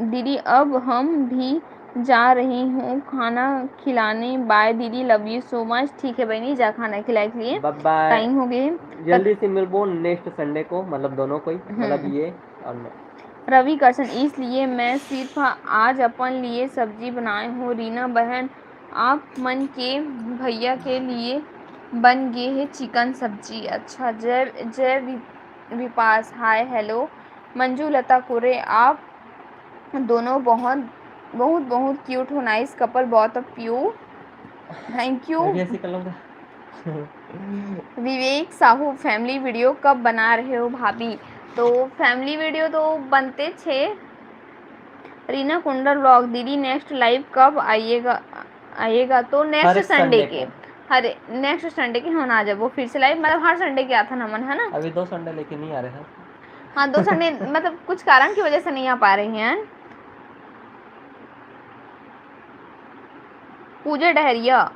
दीदी अब हम भी जा रही हूँ खाना खिलाने, bye दीदी, love you so much। ठीक है बहनी, जा खाना खिलाए के लिए, bye bye। Time हो गए। जल्दी से मिलबो next Sunday को, मतलब दोनों कोई, हम्म। मतलब ये और मैं। रवि कर्सन, इसलिए मैं सिर्फ आज अपन लिए सब्जी बनाए हूँ। रीना बहन, आप मन के भैया के लिए बन गे हे चिकन सब्जी। अच्छा, जय जय वि-, विपास, हाय हेलो। मंजू लता कुरे, आप दोनों बहुत बहुत बहुत क्यूट हो, नाइस कपल, बहुत ऑफ यू, थैंक यू। मैं भी ऐसे कर लूँगा। विवेक साहू, फैमिली वीडियो कब बना रहे हो भाभी? तो फैमिली वीडियो तो बनते छे। रीना कुंडल व्लॉग, दीदी नेक्स्ट लाइव कब आइएगा? आइएगा तो नेक्स्ट हर एक संडे संडे के। को। अरे, नेक्स्ट संडे के हम आ जाबो फिर से लाइव, मतलब हर संडे के आथन हमन, है ना? अभी दो संडे लेके नहीं आ रहे हैं। हाँ, दो संडे मतलब कुछ कारण की वजह से नहीं आ पा रहे हैं। पूजा डहरिया,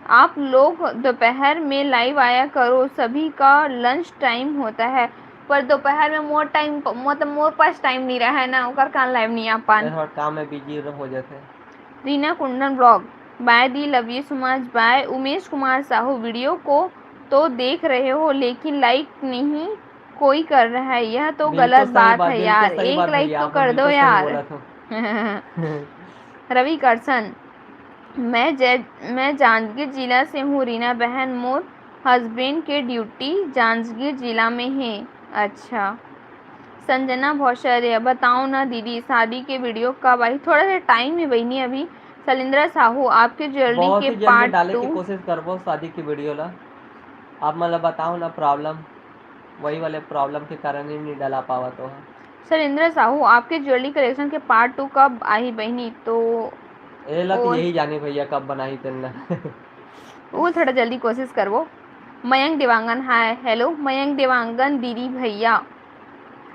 आप लोग दोपहर में लाइव आया करो, सभी का लंच टाइम होता है, पर दोपहर में मोर टाइम, मतलब मोर पास टाइम नहीं रहा है ना, ओकर कारण लाइव नहीं आ पान। मैं थोड़ा काम में बिजी हो जाते हैं। रीना कुंदन ब्लॉग, बाय दी, love you so much, bye. Umesh Kumar Sahu, video को तो देख रहे हो लेकिन लाइक नहीं कोई कर रहा है, यह तो बिल्कुल गलत सही बात बात, है बिल्कुल यार, सही एक बात लाइक भैया, तो आपने कर दो बिल्कुल सही यार। बोला था। रवि कर्सन, मैं जय मैं जांजगीर जिला से हूँ रीना बहन, मोर हस्बैंड के ड्यूटी जांजगीर जिला में है। अच्छा, संजना भौशर्य, बताओ ना दीदी, शादी के वीडियो कब आई? थोड़ा सा टाइम है बहनी अभी। सलिंद्रा साहू, आपके ज्वेलरी बहुत के ही जल्दी पार्ट डाले की टू। कोशिश करबो शादी की वीडियो ला। आप मतलब बताओ ना प्रॉब्लम, वही वाले प्रॉब्लम के कारण ही नहीं डाला पावा तो है। सलिंद्रा साहू, आपके ज्वेलरी कलेक्शन के पार्ट टू कब आई बहनी? तो ये ला तो और यही जाने भैया कब बनाई तेन ला। वो थोड़ा जल्दी कोशिश करबो। मयंक देवांगन, हाय हेलो मयंक देवांगन दीदी भैया।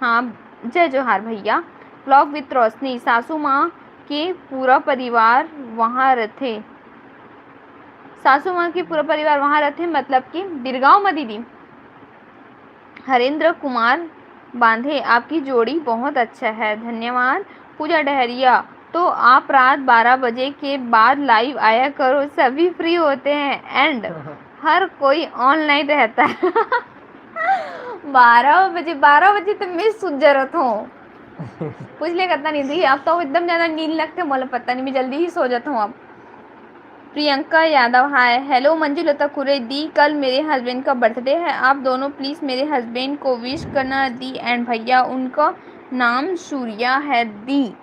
हाँ, जय जोहार भैया। ब्लॉग विथ रोशनी, सासू माँ के पूरा परिवार वहाँ रथे। सासू माँ के पूरा परिवार वहाँ रथे, मतलब कि बिरगांव में दीदी। हरेंद्र कुमार बांधे, आपकी जोड़ी बहुत अच्छा है, धन्यवाद। पूजा डहरिया, तो आप रात बारह बजे के बाद लाइव आया करो, सभी फ्री होते हैं एंड हर कोई ऑनलाइन रहता है। बारह बजे, बारह बजे तो मैं सुत जा रहत हूँ। पूछ ले कितना नींद ही, अब तो एकदम ज़्यादा नींद लगते, मोला पता नहीं, मैं जल्दी ही सो जाता हूँ अब। Priyanka Yadav, hi hello. मंजुलता कुरे दी, कल मेरे हस्बैंड का बर्थडे है, आप दोनों प्लीज मेरे हस्बैंड को विश करना दी एंड भैया, उनका नाम सूर्या है दी।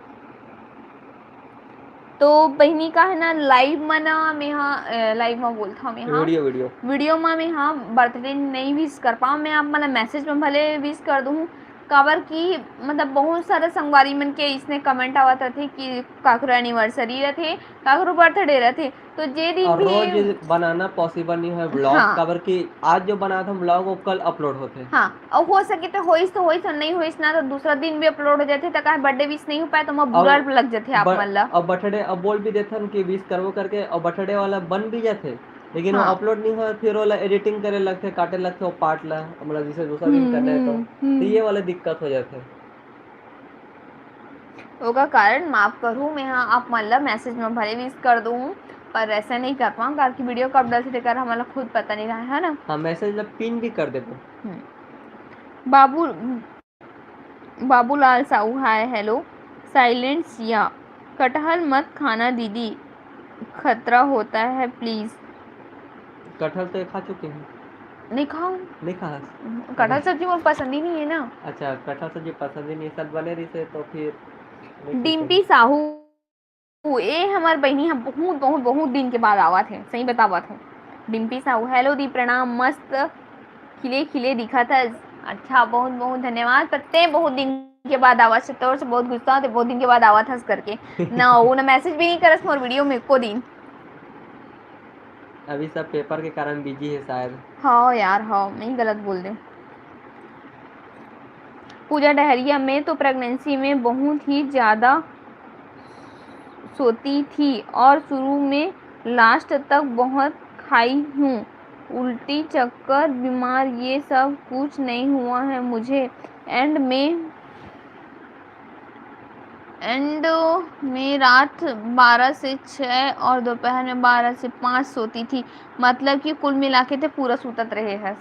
तो बहनी का है ना, लाइव में ना मैं हाँ, अ, लाइव में बोलता हूँ मैं हाँ, वीडियो वीडियो वीडियो में मैं हाँ बर्थडे नहीं विश कर पाऊँ। मैं आप मतलब मैसेज में भले विश कर दूँ, काबर कि मतलब बहुत सारे संगवारी मन के इसने कमेंट आवत रथे कि काकरो एनिवर्सरी रथे, काकरो बर्थडे रथे, तो जे दिन और भी रोज बनाना पॉसिबल नहीं है ब्लॉग। हाँ। काबर कि आज जो बनात हम ब्लॉग वो कल अपलोड होते। हाँ, और हो सके तो होइस तो होइस, और नहीं होइस ना तो दूसरा दिन भी अपलोड हो जाते, तो काहे बर्थडे विश नहीं हो पाए तो मैं बुरा अब लग जाते आप ब- मन ला। अब बर्थडे, अब बोल भी देथन कि विश करबो करके, और बर्थडे वाला बन भी जाते, लेकिन वो हाँ। अपलोड नहीं हो, फिर वाला एडिटिंग करे लगते, काटे लगते वो पार्ट ला, मतलब जिसे दूसरा दिन हम्म, करना है तो, हम्म, हम्म। तो ये वाला दिक्कत हो जाते। ओकर कारण माफ करू, मैं हाँ आप मन ला मैसेज में भले विश कर दूँ, पर ऐसे नहीं कर पाऊँ, काबर कि वीडियो कब डलथे तेकर हमन ला खुद पता नहीं रहे, है ना? हाँ, मैसेज ला पिन भी कर देबो। हम्म। बाबू Babulal Sahu, hi hello. Silence या कटहल मत खाना दीदी, खतरा होता है प्लीज। कटहल तो खा चुके हैं। नहीं खाओ, नहीं खा? कटहल सब्जी मोर पसंद ही नहीं है ना। अच्छा, कटहल सब्जी पसंद ही नहीं, सब बने रही से तो फिर नहीं खाते। डिम्पी साहू, ए हमर बहिनी हम बहुत बहुत बहुत दिन के बाद आवत है, सही बतावत हूँ। डिम्पी साहू, हेलो दी, प्रणाम, मस्त खिले खिले दिखत हस। अच्छा, बहुत बहुत धन्यवाद, पर ते बहुत दिन के बाद आवत से, तोर से बहुत गुस्सा होते, बहुत दिन के बाद आवत हस करके। ना वो ना मैसेज भी नहीं करस मोर वीडियो में एको दिन। अभी सब पेपर के कारण बिजी है शायद। हाँ यार, हाँ, मैं ही गलत बोल दे। पूजा डहरिया, मैं तो प्रेगनेंसी में बहुत ही ज़्यादा सोती थी और शुरू में लास्ट तक बहुत खाई हूँ। उल्टी, चक्कर, बीमार, ये सब कुछ नहीं हुआ है मुझे। एंड में एंड में रात बारह से छः और दोपहर में बारह से पाँच सोती थी, मतलब कि कुल मिला के ते पूरा सूतत रहे हस।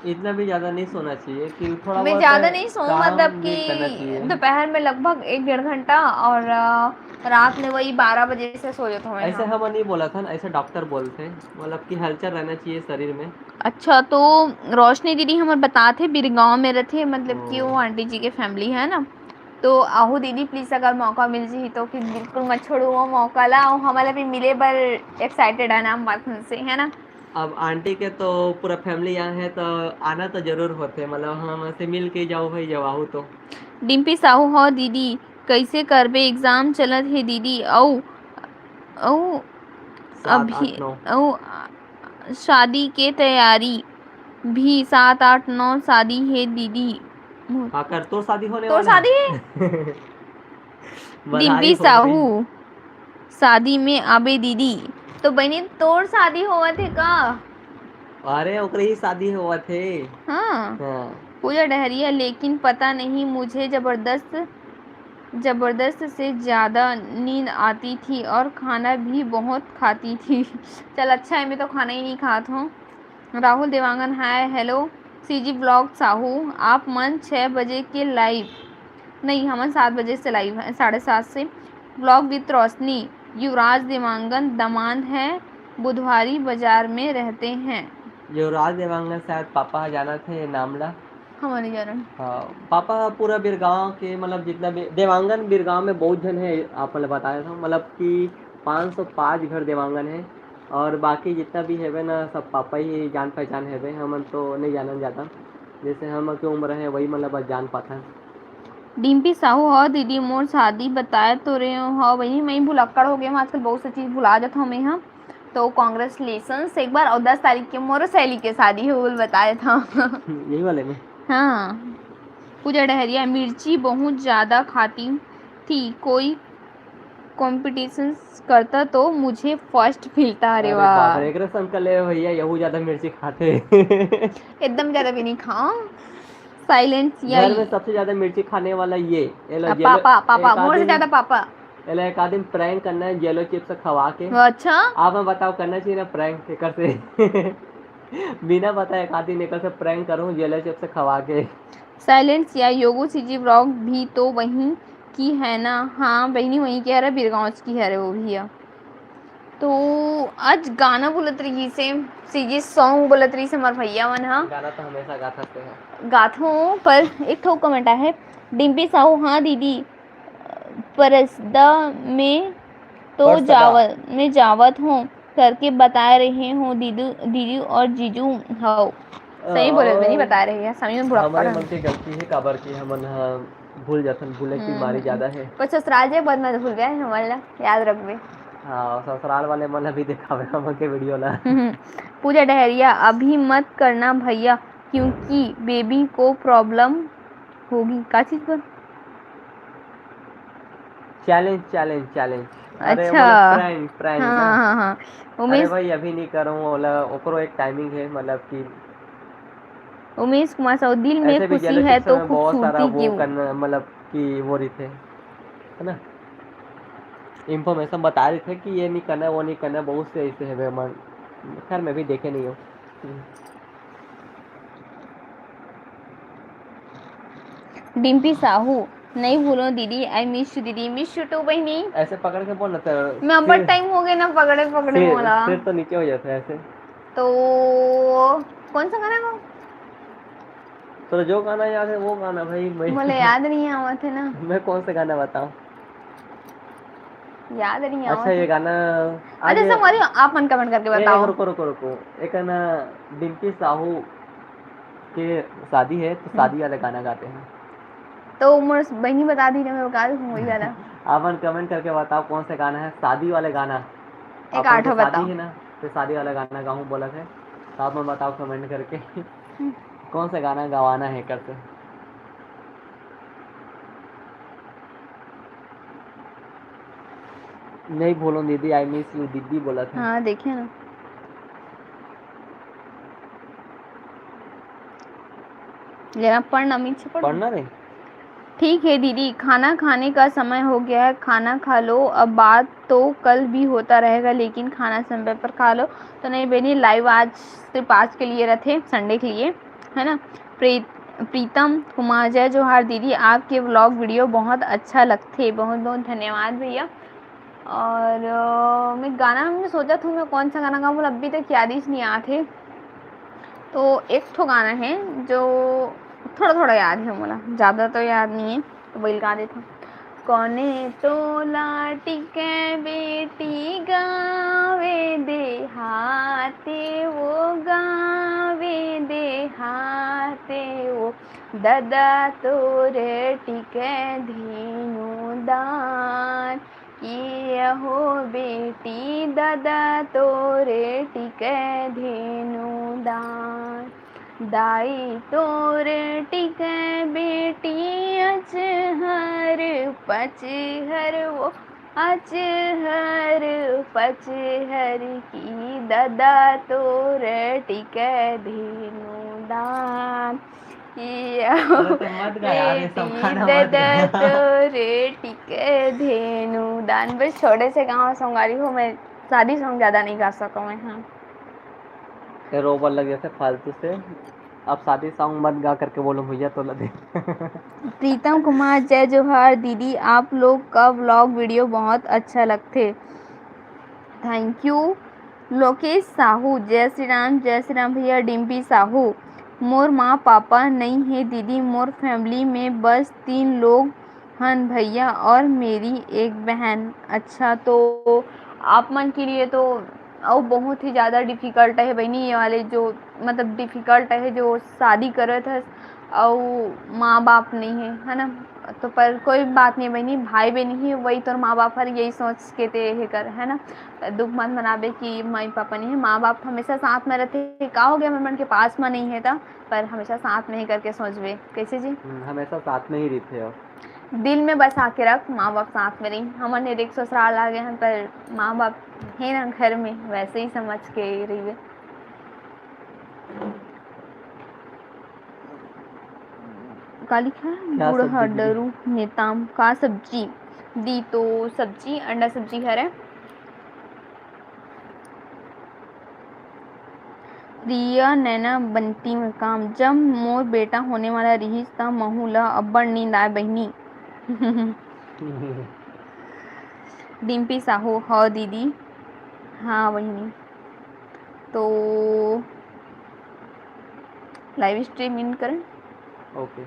इतना भी ज्यादा नहीं सोना चाहिए कि थोड़ा मैं बहुत ज्यादा नहीं सोऊं, काम मतलब भी कि करना चाहिए। दोपहर में लगभग एक डेढ़ घंटा और, अ, रात में वही बारह बजे से सो जाता हूँ मैं। ऐसे हाँ। हम नहीं बोला था ना, ऐसे डॉक्टर बोलते हैं, मतलब कि हलचल रहना चाहिए शरीर में। अच्छा, तो रोशनी दीदी हमर बताथे बिरगांव में रथे, मतलब कि ओ। वो आंटी जी के फैमिली है ना, तो आहू दीदी, प्लीज अगर मौका मिल जाही तो फिर बिल्कुल मत छोड़ू वो मौका ला, और हमारा भी मिले बर एक्साइटेड है ना हम बात से, है ना? अब आंटी के तो पूरा फैमिली यहाँ है, तो आना तो जरूर होथे, मतलब हम से मिल के जाओ भाई, जब आहू तो। डिम्पी साहू, हो दीदी, कैसे करबे? एग्जाम चलत हे दीदी, अउ, अउ सात, अभी, आठ, नौ। अउ शादी के तैयारी भी सात, आठ, नौ शादी हे दीदी। काकर तोर शादी होने तोर वाला शादी हे? है? बधाई डिम्पी हो गई। साहू, शादी में आबे दीदी। तो बहनी, तोर शादी होवत हे का? अरे, ओकरे ही शादी होवत हे। हाँ। हाँ। पूजा डहरिया, लेकिन पता नहीं मुझे जबरदस्त, जबरदस्त से ज्यादा नींद आती थी और खाना भी बहुत खाती थी। चल अच्छा है, मैं तो खाना ही नहीं खात हूँ। राहुल देवांगन, हाय, हेलो, सीजी ब्लॉग साहू, आप मन छः बजे के लाइव, नहीं, हमन सात बजे से लाइव है, साढ़े सात से। ब्लॉग विद रोशनी, युवराज देवांगन दमांद हैं, बुधवारी बाजार में रहते हैं। युवराज देवांगन शायद पापा ह जानत हे ये नाम ला। हमन नहीं जानन। हाँ, पापा ह पूरा बिरगांव के, मतलब जितना भी देवांगन बिरगांव में बहुत झन है, आप मतलब बताया था, मतलब कि पाँच सौ पाँच घर देवांगन है, और बाकी जितना भी हेवे ना, सब पापा ही जान पहचान हेवे, हमन तो नहीं जानन ज्यादा। जैसे हम के उम्र है, वही मतलब बस जान पाथन। डिम्पी साहू, हो दीदी, मोर शादी बताए तो रहे हो, हो बहिनी, मैं भुलक्कड़ हो गए हूँ, आजकल बहुत सी चीज भुला जाता हूँ मैं, हाँ। तो कॉन्ग्रेचुलेशंस एक बार, और दस तारीख के मोर सहेली के शादी है, वो बताया था। यही वाले में? हाँ। पूजा डहरिया, मिर्ची बहुत ज्यादा खाती थी, कोई कॉम्पिटिशन करता तो मुझे फर्स्ट मिलता। अरे अरे वाह। बाप रे, एकरे से अंकल ले भैया, यहू ज्यादा मिर्ची खाते। एकदम ज्यादा भी नहीं खाओ। साइलेंस या घर में सबसे ज्यादा मिर्ची खाने वाला ये, ये लो, अब ये लो, पापा, पापा, एक मोर से आदमी ज्यादा पापा। एला एक आदमी प्रैंक करना है येलो चिप्स खवा के। अच्छा। आप मैं बताओ, करना चाहिए ना प्रैंक एकर से? बिना बताए एक आदमी एकर से प्रैंक करूँ येलो चिप्स खवा के। साइलेंस या योगो सीजी व्लॉग भी तो वहीं की है ना? हाँ बहनी, वहीं की हरे, बिरगांव की हरे वो भी है। तो आज गाना बोलत रही से, सीजी सॉन्ग बोलत रही से हमार भैया मन हा। गाना तो हमेशा गाथस ते है। गाथो, पर एक ठो कमेंट आहे, डिम्पी साहू, हाँ दीदी, परसदा में तो परसदा। जावत, में जावत हूँ करके बताए रहे हूँ दीदू, दीदी और जीजू हव। सही बोले, नहीं बताए रहे हैं, सही में बुढ़ापा हमारे मन के गलती है, काबर कि हमन ह भूल जाथन, भूले की हम्म, बीमारी हम्म। ज्यादा है। पर ससुराल जे बद मत भूलबे, हमन ला याद रखबे। हाँ, ससुराल वाले मन ला भी दिखावे हमन के वीडियो ला। हम्म, पूजा डहरिया, अभी मत करना भैया, क्योंकि बेबी को प्रॉब्लम होगी। का चीज पर? Challenge, challenge, challenge. अरे, अच्छा। मतलब, प्रैंक, प्रैंक हाँ, ना। हाँ, हाँ। अरे उमेश भाई, अभी नहीं करूँ, ओला, ओकरो एक टाइमिंग है, मतलब कि उमेश कुमार साहू, दिल में ऐसे भी खुशी जेलोचिप्स है तो में बहुत सारा खूबसूरती वो क्यों? करना, मतलब कि वो रहिथे, है ना, इन्फॉर्मेशन बता रहिथे कि ये नहीं करना, वो नहीं करना, बहुत से ऐसे है, मैं, खैर, मैं भी देखे नहीं हूँ। डिम्पी साहू, नहीं भूलो दीदी, I miss you दीदी, miss you too बहनी। ऐसे पकड़ के बोल ना, तो मैं अब्बड़ सिर, टाइम हो गए ना पकड़े, पकड़े सिर, मोला। सिर तो नीचे हो जाता है ऐसे। तो कौन सा गाना है वो? तो जो गाना याद है वो गाना भाई, मैं मोला याद नहीं आवत है ना। मैं कौन सा गाना बताऊं? याद नहीं आवत है। अच्छा, ये गाना आज अच्छा, संगवारी, आप मन कमेंट करके ए, बताओ। रुको, रुको, रुको। एक है ना, डिम्पी साहू के शादी है, तो हम्म। शादी वाला गाना गाते हैं। तो मोर बहनी बता दी ना, मैं बता दूँ वही वाला। आप मन कमेंट करके बताओ कौन सा गाना है, शादी वाला गाना। एक आप मन आठ के शादी बताओ। है ना, तो शादी वाला गाना गाऊँ बोला है, तो आप मन बताओ कमेंट करके। हम्म। कौन सा गाना गवाना है करके। नहीं भूलो दीदी, I miss you दीदी बोला था। हाँ, देखे ना। लेना पढ़ना, मीच पढ़। पढ़ना रे। ठीक है दीदी, खाना खाने का समय हो गया है, खाना खा लो। अब बात तो कल भी होता रहेगा, लेकिन खाना समय पर खा लो। तो नहीं बहनी, लाइव आज सिर्फ आज के लिए रथे, संडे के लिए। है ना। प्रीत प्रीतम कुमार, जय जोहार दीदी, आपके व्लॉग वीडियो बहुत अच्छा लगथे। बहुत बहुत धन्यवाद भैया। और अ, मैं गाना में सोचत हूँ, मैं कौन सा गाना गाऊँ, मोला अभी तक याद ही नहीं आत हे। तो एक ठो गाना है जो थोड़ा थोड़ा याद है मोला, ज़्यादा तो याद नहीं है, तो वही गा देता हूँ। कोने तोला टिके बेटी गावे देहाते, वो गावे देहाते, वो ददा तोर टिके धेनु दान, कि अहो बेटी ददा तोर टिके धेनु दान। दाई तोर टिके बेटी अचहर पचहर, वो अचहर पचहर, कि ददा तोर टिके धेनु दान। कि अरे तो मत गा यार, ये सब बेटी गाना मत ददा गा। तोर टिके धेनु दान। बस छोटे से गाँव संगवारी हो, मैं शादी सॉन्ग ज़्यादा नहीं गा सकूँ मैं। हाँ, ये रोबर लग जाते फालतू से। आप शादी सॉन्ग मत गा करके बोलो भैया, तो लगे। प्रीतम कुमार, जय जोहार दीदी, आप लोग का व्लॉग वीडियो बहुत अच्छा लगथे। Thank you. लोकेश साहू, जय श्री राम, जय श्री राम भैया। डिम्पी साहू, मोर माँ पापा नहीं है दीदी, मोर फैमिली में बस तीन लोग हन, भैया और मेरी एक बहन। अच्छा, तो आप मन के लिए तो अउ बहुत ही ज़्यादा डिफिकल्ट है बहिनी, ये वाले जो मतलब डिफिकल्ट है, जो शादी करत है अउ माँ बाप नहीं है, है ना। तो पर कोई बात नहीं बहिनी, भाई बहन ही वही तोर माँ बाप हर यही सोच के ते हे कर, है ना। दुख मत मनाबे कि माई पापा नहीं है, माँ बाप हमेशा साथ में रहते। का हो गया, हमर मन के पास में नहीं है त, पर हमेशा साथ में ही करके सोचबे। कैसे जी? हम्म, हमेशा साथ में ही रहिथे हो। दिल में बसा के रख, माँ बाप साथ में रही। हमन ने देख ससुराल आ गए हैं, पर माँ बाप है ना घर में, वैसे ही समझ के रहिबे। का लिखा है? क्या गुड़हा सब्जी दीदी? डरू नेताम। का सब्जी दी? तो सब्जी अंडा सब्जी हरे। प्रिया नैना बंटी में काम। जब मोर बेटा होने वाला रिहिस, त महू ला अब्बड़ नींद आय बहिनी। डिम्पी साहू, हव दीदी। हाँ बहिनी, तो लाइव स्ट्रीम इन करें। ओके।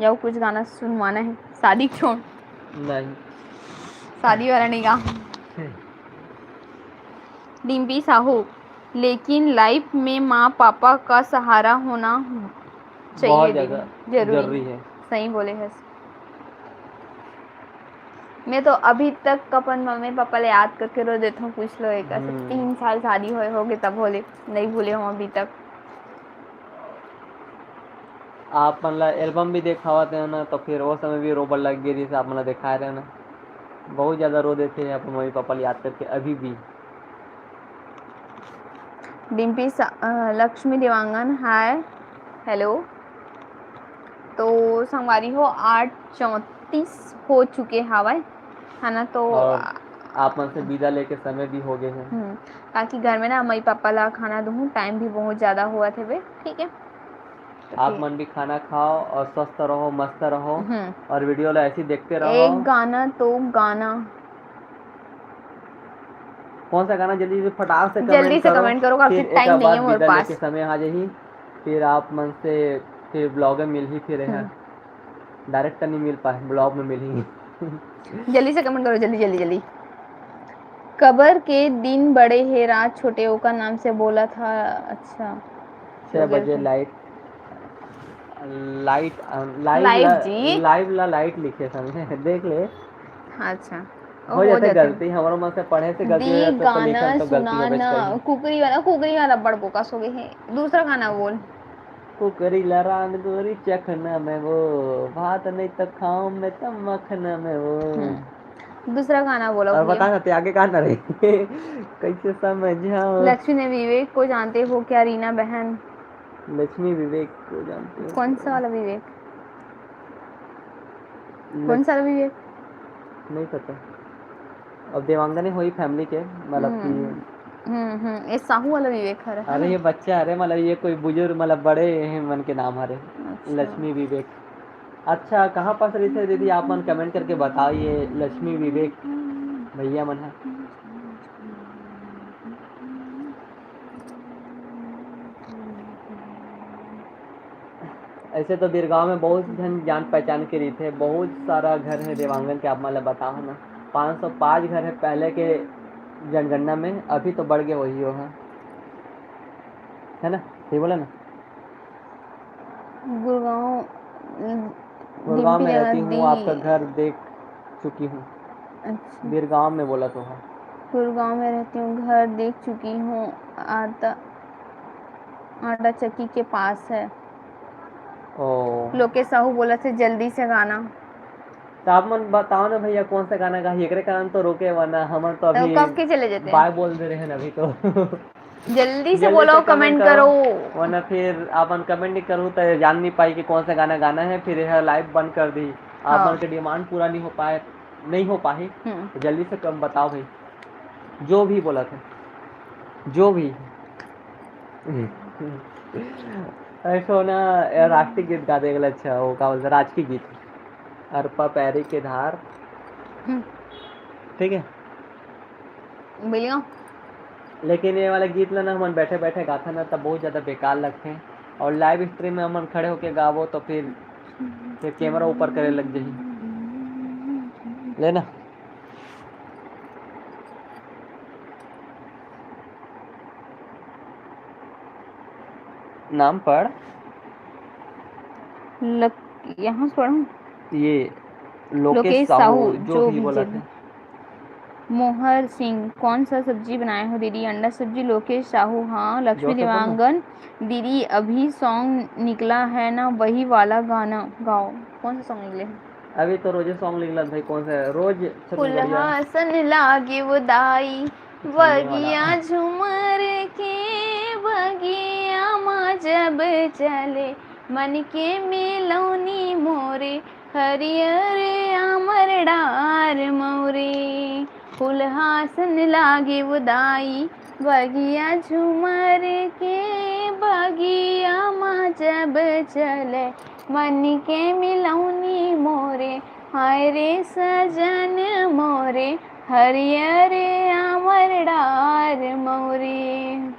या कुछ गाना सुनवाना है, शादी छोड़। नहीं। शादी वाला नहीं गा। डिम्पी साहू, लेकिन लाइफ में माँ पापा का सहारा होना चाहिए बहुत दीदी। ज़्यादा जरूरी जरूरी है। है। सही बोले हस। मैं तो अभी तक अपन मम्मी पापा ले याद करके रो देता हूँ। पूछ लो एक ऐसे हम्म। तीन साल शादी होए होगे तब होले, नहीं भूले हूँ अभी तक। आप मन ला एल्बम भी देखावत है ना, तो फिर वो समय भी रोबर लग गई, जैसे आप मन ला दिखाए रहे ना, बहुत ज़्यादा रो देते हैं अपन मम्मी पापा ला याद करके अभी भी। डिम्पी सा-, अ, लक्ष्मी देवांगन, हाय, हेलो। तो संगवारी हो, आठ चौंतीस हो चुके हवय, है ना, तो और आ- आप मन से विदा लेके समय भी हो गए हैं। हम्म, ताकि घर में ना मम्मी पापा ला खाना दूहूँ, टाइम भी बहुत ज़्यादा हुआ थे बे, ठीक है। तो आप फिर मन भी खाना खाओ और स्वस्थ रहो, मस्त रहो हम्म। और वीडियो ला ऐसे ही देखते रहो। एक गाना तो गाना। कौन सा गाना? जल्दी से फटाक से जल्दी comment से करो। Comment करो, काफी फिर एक टाइम नहीं बार है मोर विदा पास। लेके समय आ जाही, फिर आप मन से फिर ब्लॉग में मिलही, फिर यहाँ हम्म। डायरेक्ट नहीं मिल पाए, ब्लॉग में मिलही। जल्दी से comment करो, जल्दी, जल्दी, जल्दी। कबर के दिन बड़े हे, रात छोटे, ओकर नाम से बोला था। अच्छा, छः हो गया बजे फिर। लाइट, लाइट, अ, लाइव लाइव ला, जी। लाइव ला लाइट लिखे सामने, देख ले। अच्छा, हो हो जाथे जाथे। गलती, हमरो मन से पढ़े से गलती हो दी जाथे, पर गाना लिखन तो गलती होबेच सुनाना, करही। कुकरी वाला, कुकरी वाला बड़ बोकस हो गए हैं। दूसरा गाना बोल। कुकरी ला रांध गोरी चखना में वो, भात नहीं तो खाऊं मैं तो मखना में वो। हम्म। दूसरा गाना बोलो और भैया। बता ना, ते आगे का ना रही? कैसे समझाओ? लक्ष्मी ने विवेक को जानते हो क्या, रीना बहन? लक्ष्मी विवेक को जानते हो कौन क्या? सा वाला विवेक? लक- कौन सा वाला विवेक? नहीं पता। अब देवांगन ही होई फैमिली के, मतलब कि हम्म। हम्म, हम्म, ये साहू वाला विवेक हरे, है अरे ना? ये बच्चा, अरे मतलब ये कोई बुजुर्ग, मतलब बड़े हैं मन के नाम हरे। अच्छा। लक्ष्मी विवेक। अच्छा, कहाँ पास रहिथे दीदी, आप मन comment करके बताओ, ये लक्ष्मी विवेक भैया मन है। ऐसे तो बिरगांव में बहुत झन जान पहचान के रहिथे, बहुत सारा घर है देवांगन के, आप मन ला बताओ ना। पाँच सौ पाँच घर है पहले के जनगणना में, अभी तो बढ़ गए वही हो है, है ना? सही बोला ना? गुड़गांव, गुड़गांव में रहती हूँ, आपका घर देख चुकी हूँ। अच्छा। बिरगांव में बोला तो है। गुड़गांव में रहती हूँ, घर देख चुकी हूँ, आटा, आटा चक्की के पास है। ओ। लोकेश साहू बोला थे जल्दी से गाना। तो आप मन बताओ ना भैया, कौन सा गाना गाही, एकरे कारण तो रोके, वरना हमन तो अभी कब के चले जाते हैं? Bye बोल दे रहे हैं अभी तो। जल्दी से जल्दी बोलो, से comment comment करो। करो। वरना फिर आप मन comment नहीं करू तो जान नहीं पाई कि कौन सा गाना गाना है, फिर यह live बंद कर दी। आप हाँ। मन के demand पूरा नहीं हो पाए, नहीं हो पाही। हम्म। तो जल्दी से कम बताओ भाई, जो भी बोला था, जो भी। ऐसो ना, राष्ट्रीय गीत गा दे, अच्छा, वो का बोलते, राजकीय गीत, अरपा पैरी के धार। हम्म। ठीक है। बोलियो। लेकिन ये वाला गीत ला ना हमन बैठे बैठे गाथन ना, तब बहुत ज्यादा बेकार लगथे, और live stream में हमन खड़े होके गाबो तो फिर, फिर camera ऊपर करे लग जाही। लेना। नाम पढ़। लक-, यहाँ से पढ़ूं? ये लोकेश लोकेश साहू, साहू, जो जो भी भी बोला जल्दी। था। मोहर सिंह, कौन सा सब्जी बनाए हो दीदी? अंडा सब्जी। लोकेश साहू, हाँ। लक्ष्मी जोर से बोल ना। देवांगन, दीदी अभी song निकला है ना, वही वाला गाना गाओ। कौन सा song निकले है? अभी तो रोजे song निकलत भाई, कौन सा है? रोज छत्तीसगढ़िया। फुलहासन लागे वो दाई, धन्यवाद। बगिया झुमर के बगिया मा जब चले, मन के मिलौनी मोरे, हरियर आमर डार मौरे। फुलहासन लागे वो दाई, बगिया झुमर के बगिया मा जब चले, मन के मिलौनी मोरे, हाय रे सजन मोरे, हरियर आमर डार मौरे।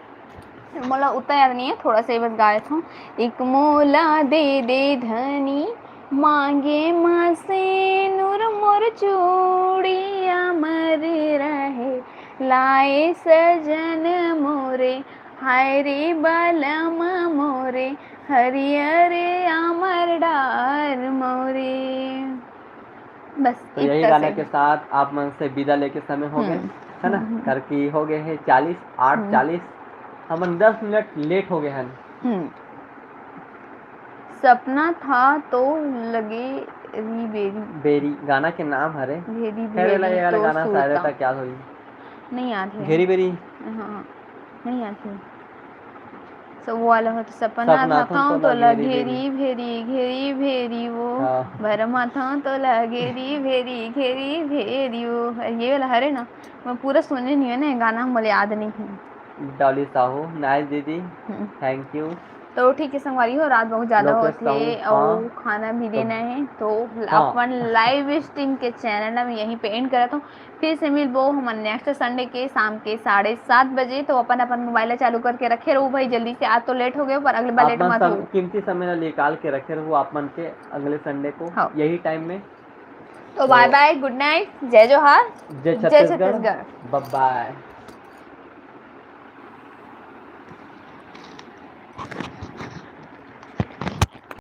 मोला उतना याद नहीं है, थोड़ा सा ही बस गा लेता हूँ। एक मोला दे दे धनी, मांगे मा सेनुर मोर चूड़ी अमर रहे, लाए सजन मोरे, हाय रे बालम मोरे, हरियर आमर डार मोरे। बस तो यही इतना गाना से। के साथ आप मन से विदा लेके समय हो गए, हम्म। है ना? हम्म, हम्म। करके हो गए हैं चालीस, आठ हम्म। चालीस, हमन दस मिनट late हो गए हैं। हम्म। सपना था तो लगे री बेरी। बेरी गाना के नाम हरे। घेरी खैर, एला भेरी ये वाला तो गाना शायद सूता। था क्या होई? नहीं याद है। घेरी बेरी। हाँ, हाँ। नहीं याद है। सब वो वाला हो तो सपना सपना था था तो तो लगे लगे री री। भेरी, भेरी, भेरी वो। हाँ। भरमा था तो लगे री भेरी, घेरी भेरी वो। ये वाला हरे ना, मैं पूरा सुने नहीं है ना गाना, मोला याद नहीं है। डॉली साहू, nice दीदी, हम्म। Thank you। तो ठीक है संगवारी हो, रात बहुत ज्यादा लोकेश होत हे साहू, और हाँ। खाना भी तो देना है, तो हाँ। अपन live stream के channel में यहीं पे end करत हूँ। फिर से मिलबो हमन next Sunday के शाम के साढ़े सात बजे। तो अपन अपन mobile ला चालू करके रखे रहू भाई, जल्दी से। आज तो late हो गए, पर अगले बार late अपन मत सम-, हो। कीमती समय ला निकाल के रखे रहू आप मन के अगले Sunday को हाँ। यही time में। तो तो bye bye, good night, जय जोहार, जय जय छत्तीसगढ़। छत्तीसगढ़। Bye bye।